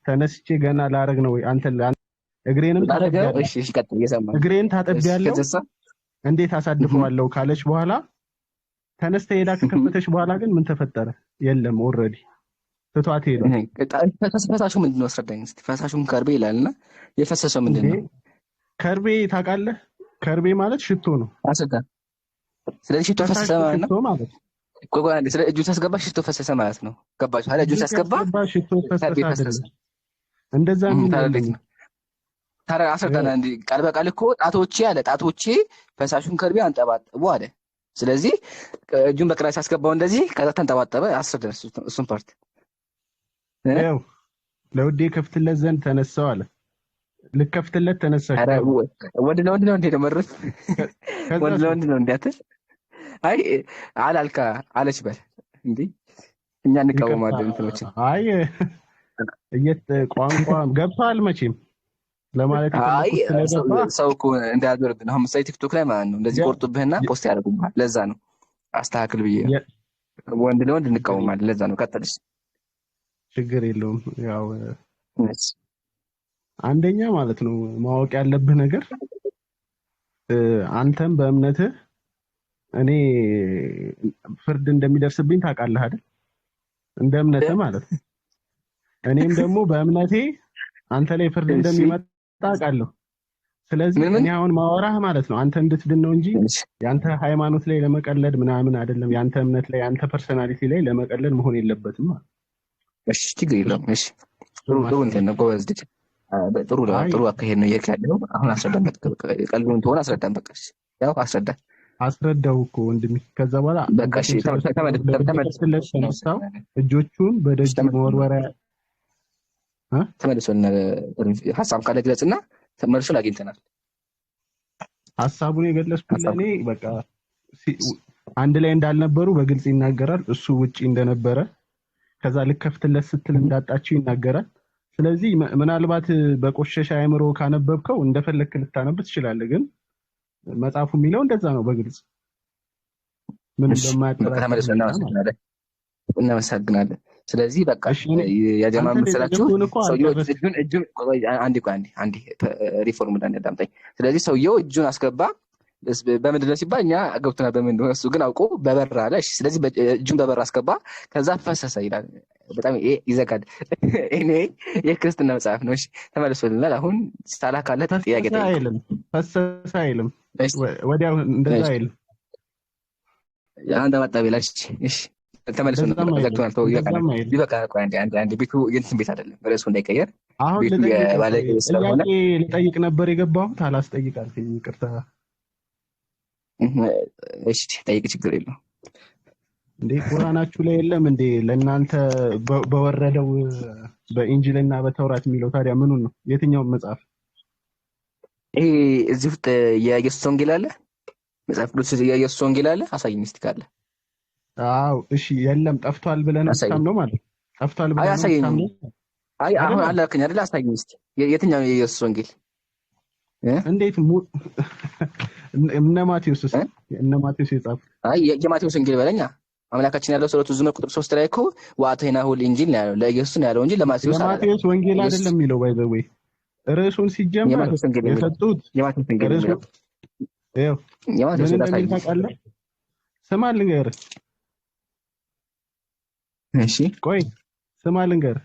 ተነስቼ ገና ላረግ ነው ወይ አንተ እግሬንም ላደረገው። ታጥቤያለሁ። እሺ፣ እሺ፣ ቀጥል፣ እየሰማህ ነው። እግሬን እሺ፣ ታጥቤያለሁ። ከዛሳ? እንዴት አሳድፈዋለሁ ካለች በኋላ ተነስተ ሄዳ ከከፈተች በኋላ ግን ምን ተፈጠረ? የለም፣ already ትቷት ሄዷል። ፈሳሹ ምንድን ነው? አስረዳኝ እስኪ። ፈሳሹን ከርቤ ይላልና የፈሰሰው ምንድን እንዴ ነው? ከርቤ ታውቃለህ? ከርቤ ማለት ሽቶ ነው። አስረዳ። ስለዚህ ሽቶ ፈሳሽ ፈሰሰ ማለት ነው። ሽቶ ማለት ነው። ቆይ ቆይ አንዴ፣ ስለ እጁን ሲያስገባ ሽቶ ፈሰሰ ማለት ነው። ገባችሁ አይደል? እጁን እጁን ሲያስገባ ሲያስገባ ሽቶ ፈሰሰ ከርቤ ፈሰሰ። አይደለም። እንደዛ የሚል ታዲያ እንዴት የለም። ነው? ታዲያ አስረዳና። እንዲ ቃል በቃል እኮ ጣቶቼ አለ፣ ጣቶቼ ፈሳሹን ከርቤ አንጠባጠቡ አለ። ስለዚህ እጁን በቅራ ሲያስገባው እንደዚህ ከዛ ተንጠባጠበ። አስረዳን እሱን part እ? ያው ለውዴ ከፍትለት ዘንድ ተነሳው አለ። ልከፍትለት ተነሳች። ኧረ ወንድ ለወንድ ነው እንዴ ነው መድረስ? ከዛ ወንድ ለወንድ ነው እንዴ አትል? አይ አላልካ አለች በል እንዴ፣ እኛ ይቅርታ፣ እንቃወማለን እንትኖችን። አይ እየት ቋንቋ ገብቶሃል መቼም ለማለት አይ የፈለኩት ሰው ስለገባ ሰው እኮ እንዳያዞርብን አሁን ምሳሌ ቲክቶክ ላይ ማለት ነው እንደዚህ ቆርጡብህና post ያደርጉብሃል። ለዛ ነው አስተካክል ብዬ ነው። ወንድ ለወንድ እንቃወማለን። ለዛ ነው። ቀጥልሽ። ችግር የለውም። ያው አንደኛ ማለት ነው ማወቅ ያለብህ ነገር አንተም በእምነትህ እኔ ፍርድ እንደሚደርስብኝ ታውቃለህ አይደል? እንደ እምነትህ ማለት ነው። እኔም ደግሞ በእምነቴ አንተ ላይ ፍርድ እንደሚመጣ አውቃለሁ። ስለዚህ ምን ምን? እኔ አሁን ማወራህ ማለት ነው አንተ እንድትድን ነው እንጂ ያንተ ሃይማኖት ላይ ለመቀለድ ምናምን አይደለም። ያንተ እምነት ላይ፣ ያንተ personality ላይ ለመቀለድ መሆን የለበትም ማለት ነው። እሺ፣ ችግር የለውም። እሺ፣ ጥሩ ጥሩ እንትን ነው ጎበዝ ልጅ። ጥሩ አይ ጥሩ አካሄድ ነው እየሄድክ ያለው። አሁን አስረዳን። በቃ ቀልዱን ትሆን አስረዳን። በቃ እሺ፣ ያው አስረዳን። አስረዳው እኮ ወንድሜ። ከዛ በኋላ በቃ እሺ፣ አንገቱን ተመልሶ ስለከፍትለት ተነሳው፣ እጆቹን በደጁ መወርወሪያ እ? ተመልሶ ሀሳብ ካለ ግለጽና መልሱን አግኝተናል። ሀሳቡን የገለጽኩት ሀሳብ ለእኔ በቃ አንድ ላይ እንዳልነበሩ በግልጽ ይናገራል። እሱ ውጪ እንደነበረ ከዛ ልከፍትለት ስትል እንዳጣችው ይናገራል። ስለዚህ ምናልባት በቆሸሸ አእምሮ ካነበብከው እንደፈለግክ ልታነብ ትችላለህ። ግን መጽሐፉ የሚለው እንደዛ ነው በግልጽ ምንም እሺ፣ በቃ በማያጠራጥር ተመልሶ ሁኔታ ማለት ነው። እናመሰግናለን፣ እናመሰግናለን። ስለዚህ በቃ እሺ እኔ ያጀማ አንተ መሰላችሁ የጠየቅኩህን እኮ ሰውየው አልጨረስክም። እጁን ቆይ፣ አንዴ ቆይ፣ አንዴ አንዴ ሪፎርም እንዳዳምጠኝ። ስለዚህ ሰውየው እጁን አስገባ በምንድን ነው ሲባል እኛ ገብቶናል በምን እንደሆነ፣ እሱ ግን አውቆ በበር አለ። እሺ፣ ስለዚህ እጁን በበር አስገባ፣ ከዛ ፈሰሰ ይላል። በጣም ይሄ ይዘጋል። እኔ የክርስትና መጽሐፍ ነው። እሺ፣ ተመልሶልናል። አሁን ሳላ ካለ ጥያቄ ፈሰሰ ጠይቅ። አይልም፣ ፈሰሰ አይልም፣ እሺ፣ ወዲያው እንደዛ እሺ፣ አይልም፣ አንተ ማጣ ይላል። እሺ፣ እሺ፣ ተመልሶ እንደዛም አይልም፣ ዘግቶናል። ተው ይበቃናል፣ እንደዛም አይልም። ይበቃናል። ቆይ አንዴ አንዴ አንዴ፣ ቤቱ የእንትን ቤት አይደለም፣ ርዕሱ እንዳይቀየር አሁን ቤቱ ልጠይቅህ የባለ ስለሆነ ጥያቄ ልጠይቅ ነበር የገባሁት፣ አላስጠይቅ አልከኝ። ይቅርታ። እሺ ጠይቅ፣ ችግር የለውም። እንዴ ቁርአናችሁ ላይ የለም እንዴ ለእናንተ በወረደው በኢንጂልና በተውራት የሚለው ታዲያ ምኑን ነው? የትኛውን መጽሐፍ? ይሄ እዚህ ውስጥ የኢየሱስ ወንጌል አለ፣ መጽሐፍ ቅዱስ የኢየሱስ ወንጌል አለ። አሳይኝ እስቲ ካለ። አዎ እሺ፣ የለም ጠፍቷል ብለህ ነው አሳይኝ። የምታምነው ማለት ነው? ጠፍቷል አይ ብለህ ነው አሳየኝ። የምታምነው? አይ አሁን አይደለም። አላልከኝ አይደል? አሳይኝ እስቲ የትኛው የኢየሱስ ወንጌል እ? እንዴት እነ ማቴዎስስ? እ? እነ ማቴዎስ የጻፉት? አይ የማቴዎስ ወንጌል በለኛ። አምላካችን ያለው ሱረቱ ዙመር ቁጥር 3 ላይ እኮ ወአተይናሁ ኢንጂል ነው ያለው፣ ለኢየሱስ ነው ያለው እንጂ ለማቴዎስ አላለም። የማቴዎስ ወንጌል ኢየሱስ አይደለም የሚለው by the way ርዕሱን ሲጀመር የማቴዎስ ወንጌል ነው የሚለው። የሰጡት የማቴዎስ ወንጌል ነው ርዕሱ የሚለው። ይኸው የማቴዎስ ምን ወንጌል እንደሚል አሳይኝ። ታውቃለህ? ስማ ልንገርህ። እሺ ቆይ ስማ ልንገርህ።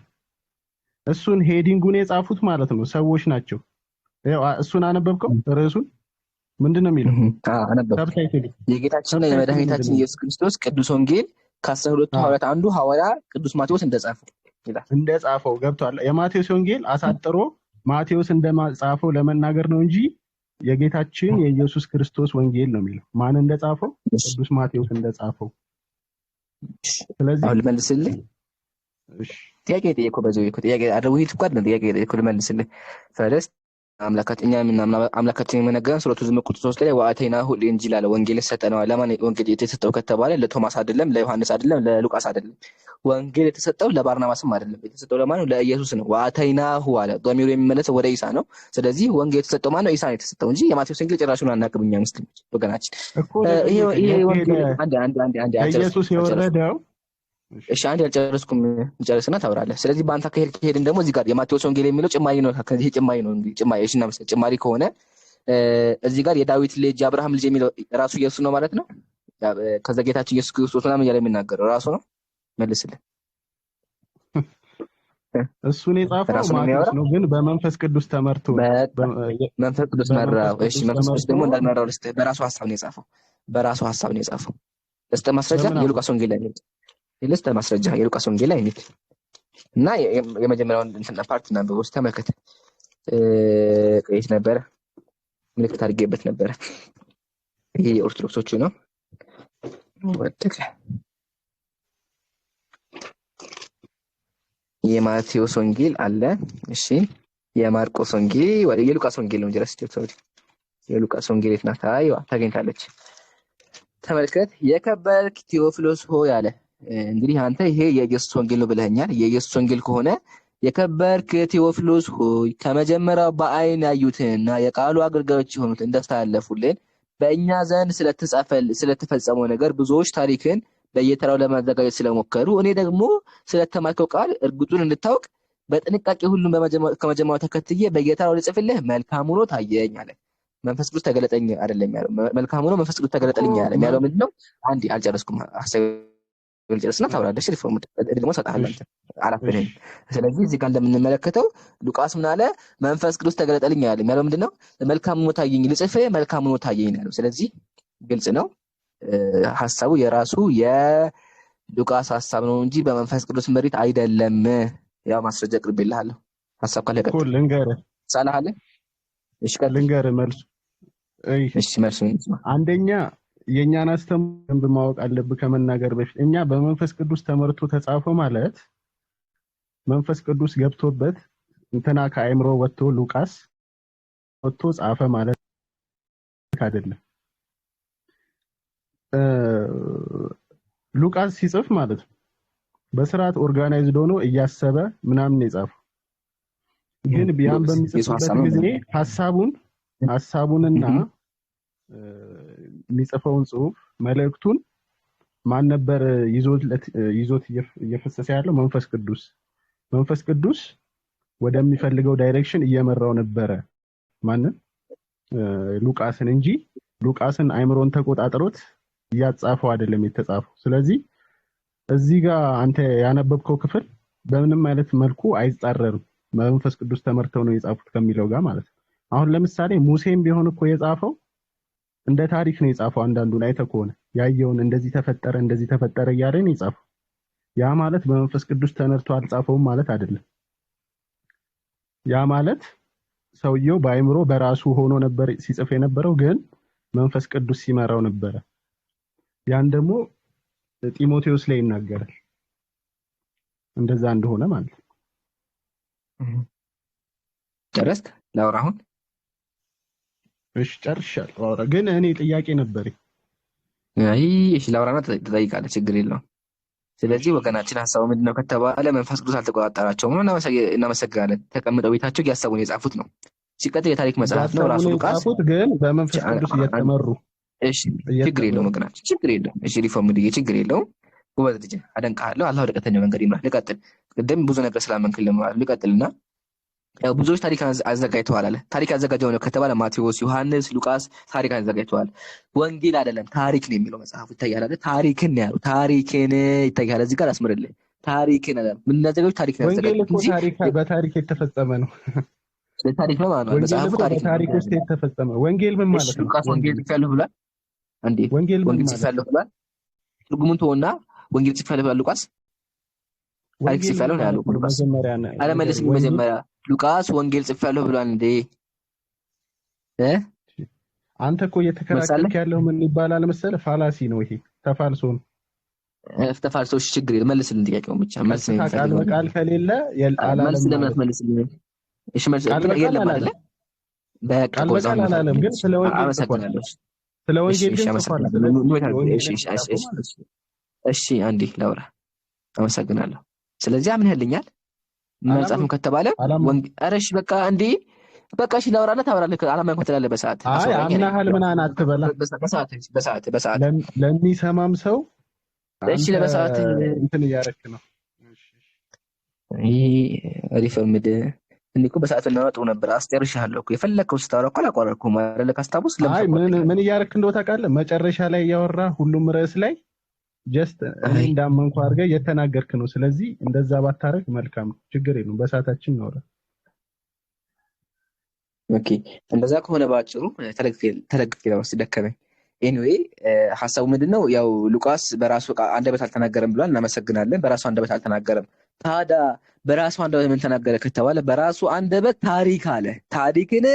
እሱን heading ኡን የጻፉት ማለት ነው ሰዎች ናቸው። ይኸው እሱን አነበብከው? ርዕሱን ምንድን ነው የሚለው? አነበብኩ። subtitle ኡ የጌታችንና subtitle ኡ ምንድን የመድኃኒታችን ነው? ኢየሱስ ክርስቶስ ቅዱስ ወንጌል ከ12ቱ ሐዋርያት አንዱ ሐዋርያ ቅዱስ ማቴዎስ እንደጻፈው ይላል። እንደጻፈው ገብቷል። የማቴዎስ ወንጌል አሳጥሮ ማቴዎስ እንደጻፈው ለመናገር ነው እንጂ የጌታችን የኢየሱስ ክርስቶስ ወንጌል ነው የሚለው። ማን እንደጻፈው? ቅዱስ ማቴዎስ እንደጻፈው። ስለዚህ አሁን ልመልስልህ። እሺ ጥያቄ የጠየኩህ በዚህ እኮ ጥያቄ አይደል? ውይይት እኮ አይደለም። ጥያቄ የጠየኩህ ልመልስልህ። first አምላካችን እኛ የምናምነው አምላካችን የመነገረን ሱረቱ ዙመር ቁጥር 3 ላይ ወአተይናሁ ኢንጂል አለ። ወንጌልን ሰጠነዋል። ለማን ወንጌል የተሰጠው ከተባለ ለቶማስ አይደለም፣ ለዮሐንስ አይደለም፣ ለሉቃስ አይደለም። ወንጌል የተሰጠው ለባርናባስም አይደለም። የተሰጠው ለማን ነው? ለኢየሱስ ነው። ወአተይናሁ አለ። ዶሚሩ የሚመለሰው ወደ ኢሳ ነው። ስለዚህ ወንጌል የተሰጠው ማን ነው? ኢሳ ነው የተሰጠው እንጂ የማቴዎስ ወንጌል ጭራሹን አናውቅም እኛ ሙስሊሞች ወገናችን። እኮ ለጠየቀኝ ይሄ የት ወንጌል ሄደ? አንዴ አንዴ አንዴ አንዴ አልጨረስኩም ለኢየሱስ አልጨረስኩም። የወረደው እሺ እሺ አንድ ያልጨረስኩም ልጨርስና ታወራለህ። ስለዚህ በአንተ አካሄድ ከሄድን ደግሞ እዚህ ጋር የማቴዎስ ወንጌል የሚለው ጭማሪ ነው። ከዚህ ጭማሪ ነው እንግዲህ ጭማሪ። እሺ እናመሰግናለን። ጭማሪ ከሆነ እዚህ ጋር የዳዊት ልጅ የአብርሃም ልጅ የሚለው ራሱ ኢየሱስ ነው ማለት ነው። ከዛ ጌታችን ኢየሱስ ክርስቶስ ምናምን እያለ የሚናገረው ራሱ ነው። መልስልን። እሱን የጻፈው ራሱ ነው ማቴዎስ የሚያወራው። ነው፣ ግን በመንፈስ ቅዱስ ተመርቶ ነው። በቃ መንፈስ ቅዱስ በመንፈስ መራው። እሺ ቅዱስ መንፈስ ቅዱስ ተመርቶ ደግሞ እንዳልመራው ልስጥህ። በራሱ ሀሳብ ነው የጻፈው። በራሱ ሀሳብ ነው የጻፈው። ልስጥህ ማስረጃ በምን አወቅ? የሉቃስ ወንጌል ላይ እንሂድ። ልስጥህ ማስረጃ የሉቃስ ወንጌል ላይ እንሂድ እና የመጀመሪያውን እንትን part እናንብብ ውስጥ ተመልከት። የት ነበረ? ምልክት አድርጌበት ነበረ። ይሄ የኦርቶዶክሶቹ ነው። ወደቀ። የማቴዎስ ወንጌል አለ። እሺ የማርቆስ ወንጌል የሉቃስ ወንጌል ነው እንጂ ረስቼው፣ sorry። የሉቃስ ወንጌል የት ናት? አይዋ ታገኝታለች። ተመልከት። የከበርክ ቴዎፍሎስ ሆይ አለ። እንግዲህ አንተ ይሄ የኢየሱስ ወንጌል ነው ብለኸኛል። የኢየሱስ ወንጌል ከሆነ የከበርክ ቴዎፍሎስ ሆይ ከመጀመሪያው በዓይን ያዩትንና የቃሉ አገልጋዮች የሆኑት እንዳስተላለፉልን በእኛ ዘንድ ስለተፈጸመው ነገር ብዙዎች ታሪክን በየተራው ለማዘጋጀት ስለሞከሩ እኔ ደግሞ ስለተማርከው ቃል እርግጡን እንድታውቅ በጥንቃቄ ሁሉም ከመጀመሪያው ተከትዬ በየተራው ልጽፍልህ መልካም ሆኖ ታየኝ አለ። መንፈስ ቅዱስ ተገለጠኝ አይደለም ያለው። መልካም ሆኖ መንፈስ ቅዱስ እኮ ተገለጠልኝ አይደለም ያለው። ምንድን ነው? አንዴ አልጨረስኩም። ሀሳቤን ልጨርስና ታወራለህ። ሪፎርም ደግሞ እሰጥሃለሁ። እሺ አንተ አላፍርህም። እሺ ስለዚህ እዚህ ጋር እንደምንመለከተው ሉቃስ ምን አለ? መንፈስ ቅዱስ ተገለጠልኝ አይደለም ያለው። ምንድን ነው? መልካም ሆኖ ታየኝ፣ ልጽፍህ መልካም ሆኖ ታየኝ ነው ያለው። ስለዚህ ግልጽ ነው። ሀሳቡ የራሱ የሉቃስ ሀሳብ ነው እንጂ በመንፈስ ቅዱስ መሪት አይደለም። ያው ማስረጃ አቅርቤልሃለሁ። ሀሳብ ካለ እኮ ቀጥል። ልንገርህ ሳላህ አለ? እሺ ቀጥል። ልንገርህ መልሱ። እይ እሺ መልሱን እንስማ። አንደኛ የእኛን አስተምህሮ በደንብ ማወቅ አለብህ ከመናገር በፊት። እኛ በመንፈስ ቅዱስ ተመርቶ ተጻፈ ማለት መንፈስ ቅዱስ ገብቶበት እንትና ከአእምሮ ወጥቶ ሉቃስ ወጥቶ ጻፈ ማለት አይደለም። እ፣ ሉቃስ ሲጽፍ ማለት ነው በስርዓት organized ሆኖ እያሰበ ምናምን ነው የጻፈው። ግን ያን የሱ በሚጽፍበት ሀሳብ ነው። ጊዜ ሀሳቡንና የሚጽፈውን ጽሁፍ መልእክቱን ማን ነበር ይዞት እየፈሰሰ ያለው? መንፈስ ቅዱስ። መንፈስ ቅዱስ ወደሚፈልገው direction እየመራው ነበረ። ማንን? ሉቃስን እንጂ ሉቃስን አይምሮን ተቆጣጥሮት እያጻፈው አይደለም የተጻፈው። ስለዚህ እዚህ ጋር አንተ ያነበብከው ክፍል በምንም አይነት መልኩ አይጻረርም። በመንፈስ ቅዱስ ተመርተው ነው የጻፉት ከሚለው ጋር ማለት ነው። አሁን ለምሳሌ ሙሴም ቢሆን እኮ የጻፈው እንደ ታሪክ ነው የጻፈው። አንዳንዱን አይተህ ከሆነ ያየውን እንደዚህ ተፈጠረ እንደዚህ ተፈጠረ እያለ ነው የጻፈው። ያ ማለት በመንፈስ ቅዱስ ተነድቶ አልጻፈውም ማለት አይደለም። ያ ማለት ሰውየው በአእምሮ በራሱ ሆኖ ነበር ሲጽፍ የነበረው፣ ግን መንፈስ ቅዱስ ሲመራው ነበረ። ያን ደግሞ ጢሞቴዎስ ላይ ይናገራል እንደዛ እንደሆነ ማለት ነው። ጨረስክ? ላውራ አሁን? እሺ ጨርሻለሁ። አውራ። ግን እኔ ጥያቄ ነበረኝ። አይ እሺ ላውራና ትጠይቃለህ፣ ችግር የለውም። ስለዚህ ወገናችን ሀሳቡ ምንድነው ከተባለ መንፈስ ቅዱስ አልተቆጣጠራቸውም ነው። እናመሰግናለን። ተቀምጠው ቤታቸው እያሰቡ ነው የጻፉት ነው። ሲቀጥል የታሪክ መጽሐፍ ነው እያሰቡ ራሱ ነው ሉቃስ። የጻፉት፣ ግን በመንፈስ ቅዱስ እየተመሩ እሺ ችግር የለውም ወገናችን፣ ችግር የለውም። እሺ ሪፎርም ልዬ ችግር የለውም። ጎበዝ ልጅ አደንቅሃለሁ። አላህ ወደ ቀጥተኛው መንገድ ይምራህ። ልቀጥል። ቅድም ብዙ ነገር ስላመንክልህ ማለት ልቀጥልና ያው ብዙዎች ታሪክ አዘጋጅተዋል አለ። ታሪክ አዘጋጀው ነው ከተባለ ማቴዎስ፣ ዮሐንስ፣ ሉቃስ ታሪክ አዘጋጅተዋል። ወንጌል አይደለም ታሪክ ነው የሚለው መጽሐፉ ይታያል አይደል? ታሪክን ነው ያለው። ታሪክን ይታያል። እዚህ ጋር አስምርልህ። ታሪክን አይደለም የምናዘጋጁ ታሪክ ነው ወንጌል ያዘጋጁት እኮ እንጂ ታሪክ በታሪክ የተፈጸመ ነው። ታሪክ ነው ማለት ነው። ወንጌል መጽሐፉ እኮ ታሪክ ነው። በታሪክ ውስጥ የተፈጸመ ወንጌል ምን እሺ ማለት ነው? ሉቃስ ወንጌል ወንጌል ጽፌያለሁ ብሏል እንዴ? ወንጌል ምን ወንጌል ማለት ነው? ጽፌያለሁ ብሏል። ትርጉሙን ተወና ወንጌል ጽፌያለሁ ብሏል ሉቃስ። ታሪክ ወንጌል ምን ጽፌያለሁ ነው ማለት ያለው ነው? ሉቃስ። መጀመሪያ ንገረኝ። አለመልስም ወንጌል መጀመሪያ ሉቃስ ወንጌል ጽፌያለሁ ብሏል እንዴ? እ አንተ እኮ መልሳለህ? እየተከራከርክ ያለው ምን ይባላል መሰለህ? ፋላሲ ነው ይሄ፣ ተፋልሶ ነው። ተፋልሶ እሺ፣ ችግር የለም። መልስልን ጥያቄውን ብቻ መልስ ነው ቀጥታ ቃል የምፈልገው። በቃል ከሌለ መልስ አላለም ለምን ማለት ነው። አትመልስልኝም? እሺ መልስ ቃል በቃል የለም አይደለ? አላለም። በቃ ቃል ጎበዝ፣ በቃል አሁን አላለም፣ ግን ስለ ወንጌል ጽፏል። አመሰግናለሁ። ስለ እሺ ወንጌል እሺ፣ ግን ጽፏል። አመሰግናለሁ። ስለዚህ ወንጌልን እሺ እሺ የጻፈው እሺ ማለት ነው። እሺ፣ አንዴ ላውራ። አመሰግናለሁ። ስለዚህ አምነህልኛል። መልጻፍም አላመንኩም ከተባለ አላመንኩም። ኧረ እሺ በቃ እንዴ በቃ እሺ ላውራና ታወራለህ። አላመንኩም ትላለህ። በሰዓት አይ አስወራኝ አለኝ። አምናሃል ምናምን አትበላ። በሰዓት በሰዓት በሰዓት ለሚሰማም ሰው እሺ አንተ ለበሰዓት እንትን እያደረክ ነው። እሺ፣ እሺ። ይሄ Reformed እኔ እኮ በሰዓቱ እናወራ ጥሩ ነበር። አስጨርሻለሁ እኮ የፈለግከው ስታወራ እኮ አላቋረጥኩም አይደለ? ካስታወስክ ለምን አይ ምን ታቋርጠኛለህ? ምን እያደረክ እንደው ታውቃለህ? መጨረሻ ላይ እያወራ ሁሉም ርዕስ ላይ just እኔ አይ እንዳመንኩ አድርገህ እየተናገርክ ነው። ስለዚህ እንደዛ ባታረግ መልካም ነው። ችግር የለውም። በሰዓታችን እናውራ። Okay፣ እንደዛ ከሆነ በአጭሩ ተለግፌ ነው ደከመኝ። Anyway ሀሳቡ ምንድን ነው? ያው ሉቃስ በራሱ አንደበት አልተናገረም ብሏል። እናመሰግናለን። በራሱ አንደበት አልተናገረም። ታዲያ በራሱ አንደበት ምን ተናገረ ከተባለ በራሱ አንደበት ታሪክ አለ። ታሪክን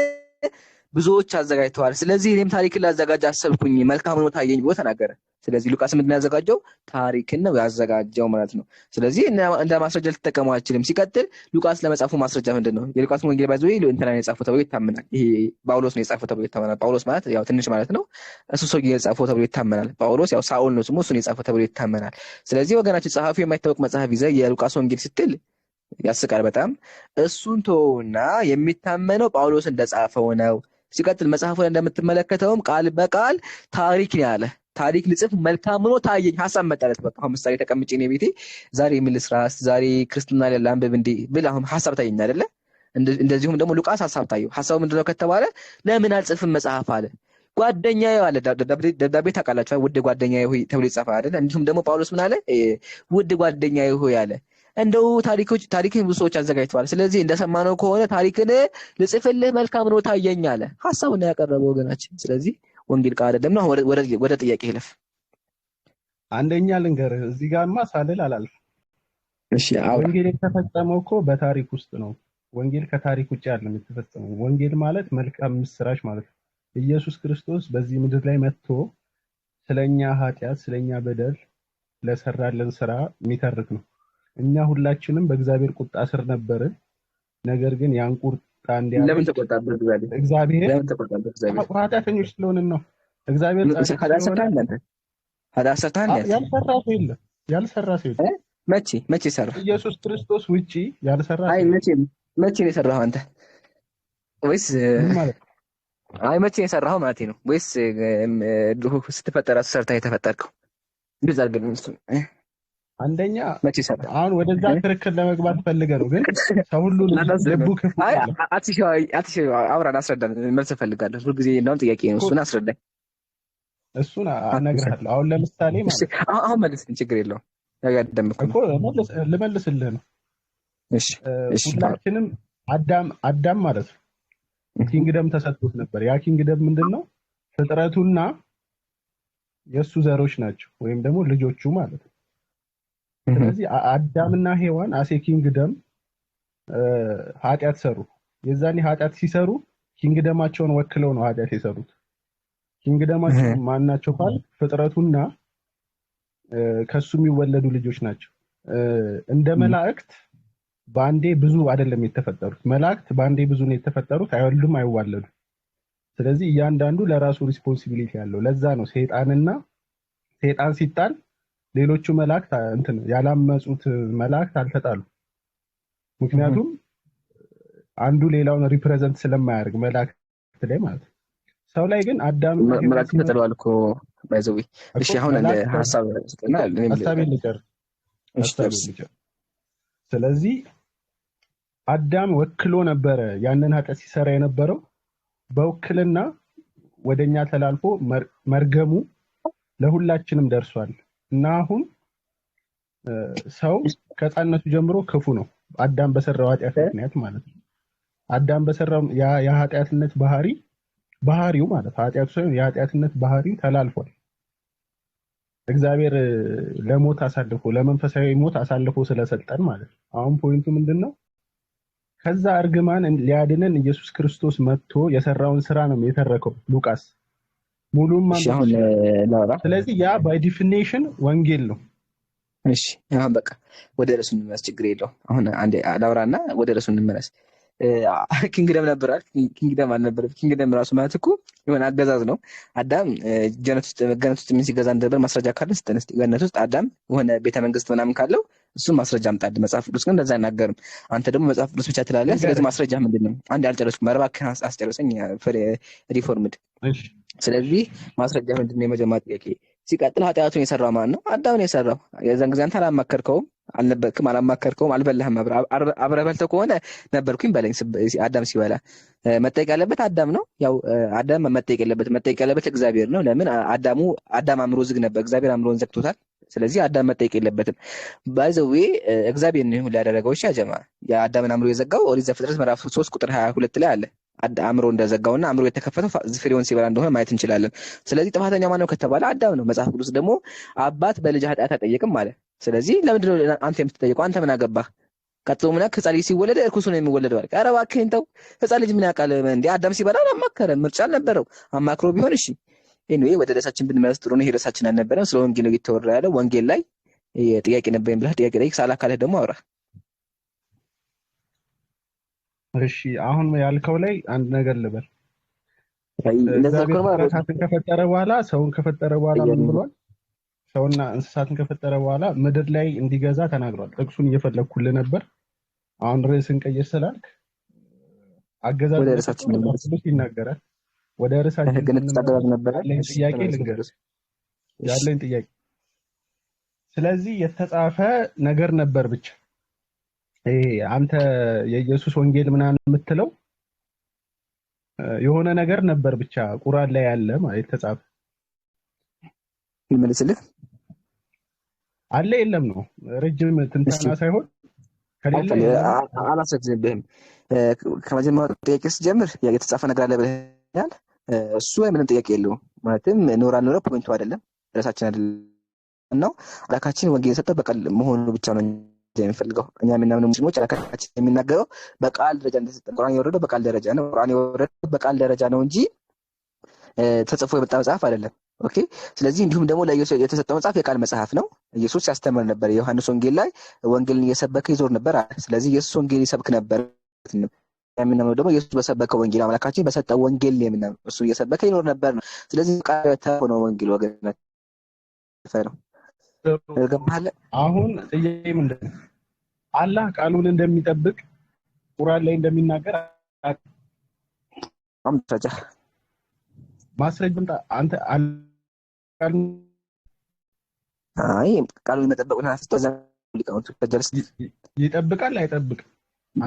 ብዙዎች አዘጋጅተዋል። ስለዚህ እኔም ታሪክን ላዘጋጅ አሰብኩኝ፣ መልካም ሆኖ ታየኝ ብሎ ተናገረ። ስለዚህ ሉቃስ ምንድን ነው ያዘጋጀው? ታሪክን ነው ያዘጋጀው ማለት ነው። ስለዚህ እንደ ማስረጃ ልትጠቀመው አችልም። ሲቀጥል ሉቃስ ለመጻፉ ማስረጃ ምንድን ነው? የሉቃስ ወንጌል ባይዘ እንትና ነው የጻፈው ተብሎ ይታመናል። ይሄ ጳውሎስ ነው የጻፈው ተብሎ ይታመናል። ጳውሎስ ማለት ያው ትንሽ ማለት ነው። እሱ ሰውዬ የጻፈው ተብሎ ይታመናል። ጳውሎስ ያው ሳኦል ነው ስሙ፣ እሱ ነው የጻፈው ተብሎ ይታመናል። ስለዚህ ወገናችን ጸሐፊው የማይታወቅ መጽሐፍ ይዘህ የሉቃስ ወንጌል ስትል ያስቃል በጣም። እሱን ተወውና የሚታመነው ጳውሎስ እንደጻፈው ነው። ሲቀጥል መጽሐፉ ላይ እንደምትመለከተውም ቃል በቃል ታሪክ ነው ያለ። ታሪክ ልጽፍ መልካም ሆኖ ታየኝ፣ ሀሳብ መጣለት። በቃ አሁን ምሳሌ ተቀምጬ እኔ ቤቴ ዛሬ ምን ልስራ፣ ዛሬ ክርስትና ላይ ላንብብ እንዴ ብል አሁን ሀሳብ ታየኝ አይደለ? እንደዚሁም ደግሞ ሉቃስ ሀሳብ ታየው። ሀሳቡ ምንድነው ከተባለ ለምን አልጽፍም መጽሐፍ አለ። ጓደኛዬ አለ። ደብዳቤ ታውቃላችሁ፣ ውድ ጓደኛዬ ሆይ ተብሎ ይጻፋል አይደለ? እንዲሁም ደግሞ ጳውሎስ ምን አለ? ውድ ጓደኛዬ ሆይ አለ። እንደው ታሪክን ብዙ ሰዎች አዘጋጅተዋል። ስለዚህ እንደሰማነው ከሆነ ታሪክን ልጽፍልህ መልካም ነው ታየኝ አለ። ሀሳቡን ያቀረበው ወገናችን። ስለዚህ ወንጌል ቃል አይደለም ነው። አሁን ወደ ጥያቄ ይለፍ። አንደኛ ልንገርህ፣ እዚህ ጋርማ ሳልል አላልፍም። እሺ አውራ። ወንጌል የተፈጸመው እኮ በታሪክ ውስጥ ነው። ወንጌል ከታሪክ ውጭ አይደለም የተፈጸመው። ወንጌል ማለት መልካም ምስራች ማለት ነው። ኢየሱስ ክርስቶስ በዚህ ምድር ላይ መጥቶ ስለኛ ኃጢአት፣ ስለኛ በደል ለሰራልን ስራ የሚተርክ ነው። እኛ ሁላችንም በእግዚአብሔር ቁጣ ስር ነበርን። ነገር ግን ያን ቁጣ ለምን እንዲያበርድ ተቆጣበት እግዚአብሔር? እግዚአብሔር ለምን ተቆጣበት እግዚአብሔር? ኃጢአተኞች ስለሆንን ነው። እግዚአብሔር ጻድቅ ኃጢአት ስለሆነ ሰርተሃል አንተ? ኃጢአት ሰርተሃል አንተ? ያልሰራ ሰው የለም። ያልሰራ ሰው የለም። እ? መቼ ሰራ? ኢየሱስ ክርስቶስ ውጪ ያልሰራ አይ ሰው የለም። መቼ ነው የሰራኸው አንተ? ወይስ ምን ማለት ነው? አይ መቼ ነው የሰራኸው ማለት ነው? ወይስ ድሮ ስትፈጠር እራሱ ሰርተህ የተፈጠርከው? ግልጽ አድርግልኝ እሱን። አንደኛ መቼ ሰራ? አሁን ወደዛ ክርክር ለመግባት ፈልገ ነው፣ ግን ሰው ሁሉ ልቡ ክፉ አይ አይደለም አትሽ አውራን አስረዳን። መልስ እፈልጋለሁ። ሁልጊዜ እንደውም ጥያቄ ነው። እኮ እሱን አስረዳኝ። እሱን እነግርሃለሁ። አሁን ለምሳሌ እሺ ማለት ነው አሁን መልስልኝ፣ ችግር የለውም። ያጋደምኩ እኮ ነው። ልመልስልህ ነው። እሺ እሺ ሁላችንም አዳም ማለት ነው kingdom ተሰጥቶት ነበር። ያ kingdom ምንድን ነው? ፍጥረቱና የእሱ ዘሮች ናቸው ወይም ደግሞ ልጆቹ ማለት ነው። ስለዚህ አዳምና ሔዋን as a kingdom ኃጢአት ሰሩ። የዛኔ ኃጢአት ሲሰሩ kingdom ኣቸውን ወክለው ነው ኃጢአት የሰሩት። kingdom ኣቸው ማናቸው ካል ፍጥረቱና ከሱ የሚወለዱ ልጆች ናቸው። እንደ መላእክት በአንዴ ብዙ አይደለም የተፈጠሩት። መላእክት በአንዴ ብዙ ነው የተፈጠሩት፣ አይወልዱም፣ አይዋለዱም። ስለዚህ እያንዳንዱ ለራሱ responsibility አለው። ለዛ ነው ሰይጣን ሲጣል ሌሎቹ መላእክት እንትን ያላመጹት መላእክት አልተጣሉ። ምክንያቱም አንዱ ሌላውን represent ስለማያደርግ መላእክት ላይ ማለት ነው። ሰው ላይ ግን አዳምና ሔዋን መላእክት ሲመጡ ተጥለዋል እኮ by the way። እኮ እሺ አሁን መላእክት ሀሳብ ስጥና እኔም ሀሳቤን ልጨርስ እሺ ሀሳቤን ጨርስ። ልጨርስ። ስለዚህ አዳም ወክሎ ነበረ ያንን ኃጢአት ሲሰራ የነበረው በውክልና ወደኛ ተላልፎ መርገሙ ለሁላችንም ደርሷል እና አሁን ሰው ከህፃንነቱ ጀምሮ ክፉ ነው። አዳም በሰራው ኃጢአት ምክንያት ማለት ነው። አዳም በሰራው የኃጢአትነት ባህሪው ማለት ኃጢአቱ ሳይሆን የኃጢአትነት ባህሪው ተላልፏል። እግዚአብሔር ለሞት አሳልፎ ለመንፈሳዊ ሞት አሳልፎ ስለሰጠን ማለት ነው። አሁን point ኡ ምንድነው? ከዛ እርግማን ሊያድነን ኢየሱስ ክርስቶስ መጥቶ የሰራውን ስራ ነው የተረከው ሉቃስ። ሙሉም እሺ ማንበብ አሁን ትችላለህ። ላውራ። ስለዚህ ያ by definition ወንጌል ነው። እሺ አሁን በቃ ወደ ርዕሱ እንመለስ፣ ችግር የለውም። አሁን አንዴ ላውራና ወደ ርዕሱ እንመለስ። Kingdom ነበር አይደል? Kingdom አልነበረም። Kingdom ራሱ ማለት እኮ የሆነ አገዛዝ ነው። አዳም ገነት ውስጥ ምን ሲገዛ እንደነበር ማስረጃ ካለ ስጠን እስኪ። ገነት ውስጥ አዳም የሆነ ቤተ መንግስት ምናምን ካለው እሱን ማስረጃ አምጣልህ። መጽሐፍ ቅዱስ ግን እንደዛ አይናገርም። አንተ ደግሞ መጽሐፍ ቅዱስ ብቻ ትላለህ። ስለዚህ ልንገርህ። ማስረጃ ምንድን ነው? አንድ አልጨረስኩም። ኧረ እባክህን አስጨርሰኝ። Reformed። እሺ ስለዚህ ማስረጃ ምንድን ነው? የመጀመሪያ ጥያቄ። ሲቀጥል ኃጢአቱን የሰራው ማን ነው? አዳም ነው የሰራው። የዛን ጊዜ አንተ አላማከርከውም፣ አልነበርክም፣ አላማከርከውም፣ አልበላህም። አብረህ በልተህ ከሆነ ነበርኩኝ በለኝ። አዳም ሲበላ መጠየቅ ያለበት አዳም ነው። ያው አዳም መጠየቅ የለበትም። መጠየቅ ያለበት እግዚአብሔር ነው። ለምን? አዳም አእምሮ ዝግ ነበር፣ እግዚአብሔር አእምሮን ዘግቶታል። ስለዚህ አዳም መጠየቅ የለበትም። By the way እግዚአብሔር ነው ይሁን ያደረገው። እሺ ያጀማ የአዳምን አእምሮ የዘጋው ኦሪት ዘፍጥረት ምዕራፍ 3 ቁጥር 22 ላይ አለ። አእምሮ እንደዘጋውና አእምሮ የተከፈተው ፍሬውን ሲበላ እንደሆነ ማየት እንችላለን። ስለዚህ ጥፋተኛ ማነው ከተባለ አዳም ነው። መጽሐፍ ቅዱስ ደግሞ አባት በልጅ ኃጢአት አይጠየቅም አለ። ስለዚህ ለምንድን ነው አንተ የምትጠየቀው? አንተ ምን አገባህ? ቀጥሎ ምን ያህል ህፃን ልጅ ሲወለድ እርኩስ ነው የሚወለደው አለ። ኧረ እባክህን ተው። ህፃን ልጅ ምን ያውቃል እንዴ? አዳም ሲበላ አላማከረም፣ ምርጫ አልነበረው። አማክሮ ቢሆን እሺ። Anyway ወደ ርዕሳችን ብንመለስ ጥሩ ነው። ይሄ ርዕሳችን አልነበረም። ስለ ወንጌል ነው እየተወራ ያለው። ወንጌል ላይ ጥያቄ ነበረኝ ብለህ ጥያቄ ጠይቅ። ሳላ ካለህ ደግሞ አውራ። እሺ አሁን ያልከው ላይ አንድ ነገር ልበል። እንደዛ እግዚአብሔር ከሆነ ፍጥረታትን ከፈጠረ በኋላ ሰውን ከፈጠረ በኋላ ምን ብሏል? ሰውና እንስሳትን ከፈጠረ በኋላ ምድር ላይ እንዲገዛ ተናግሯል። ጥቅሱን እየፈለግኩልህ ነበር። አሁን ርዕስን ቀይር ስላልክ አገዛዝ ወደ እንደሰጠው ርዕሳችን መጽሐፍ እንመለስ። ቅዱስ ይናገራል። ወደ ርዕሳችን ህግ ነጭ አገዛዝ ስንመለስ ነበረ። ያለኝ እሺ ጥያቄ ተመለስ ወደ ልንገርህ፣ ርዕሱ። እሺ ያለኝ ጥያቄ ስለዚህ የተጻፈ ነገር ነበር ብቻ ይሄ አንተ የኢየሱስ ወንጌል ምናምን የምትለው የሆነ ነገር ነበር ብቻ ቁርአን ላይ ያለ ማለት የተጻፈ ልመልስልህ። አለ የለም ነው። ረጅም እስኪ ትንተና ሳይሆን ከሌለ አልፈል የለም ነው። አላስረዝምብህም። ከመጀመሪያው ጥያቄ ስጀምር የተጻፈ ነገር አለ ብለኸኛል። እሱ ላይ ምንም ጥያቄ የለውም። ማለትም ኖረ አልኖረ point ኡ አይደለም፣ ርዕሳችን አይደለም ነው። አምላካችን ወንጌል የሰጠው በቃል መሆኑ ብቻ ነው የሚፈልገው። እኛ የምናምነው ሙስሊሞች አምላካችን የሚናገረው በቃል ደረጃ እንደተሰጠ፣ ቁርአን የወረደው በቃል ደረጃ ነው። ቁርአን የወረደው በቃል ደረጃ ነው እንጂ ተጽፎ የመጣ መጽሐፍ አይደለም። Okay። ስለዚህ እንዲሁም ደግሞ ለኢየሱስ የተሰጠው መጽሐፍ የቃል መጽሐፍ ነው። ኢየሱስ ያስተምር ነበር። የዮሐንስ ወንጌል ላይ ወንጌልን እየሰበከ ይዞር ነበር አለ። ስለዚህ ኢየሱስ ወንጌል ይሰብክ ነበር። የምናምነው ደግሞ ኢየሱስ በሰበከው ወንጌል፣ አምላካችን በሰጠው ወንጌል ነው የምናምነው። እሱ እየሰበከ ይኖር ነበር ነው። ስለዚህ ቃል ነው ወንጌል ወገን ነው። ገባህ? አሁን ጥያቄ ምንድን ነው? አላህ ቃሉን እንደሚጠብቅ ቁርአን ላይ እንደሚናገር ማስረጃ ማስረጃ አንተ ቃሉን አይ ቃሉን የመጠበቁን ኃላፊነት ሊቃውንቱ ተጀልስ ይጠብቃል አይጠብቅም?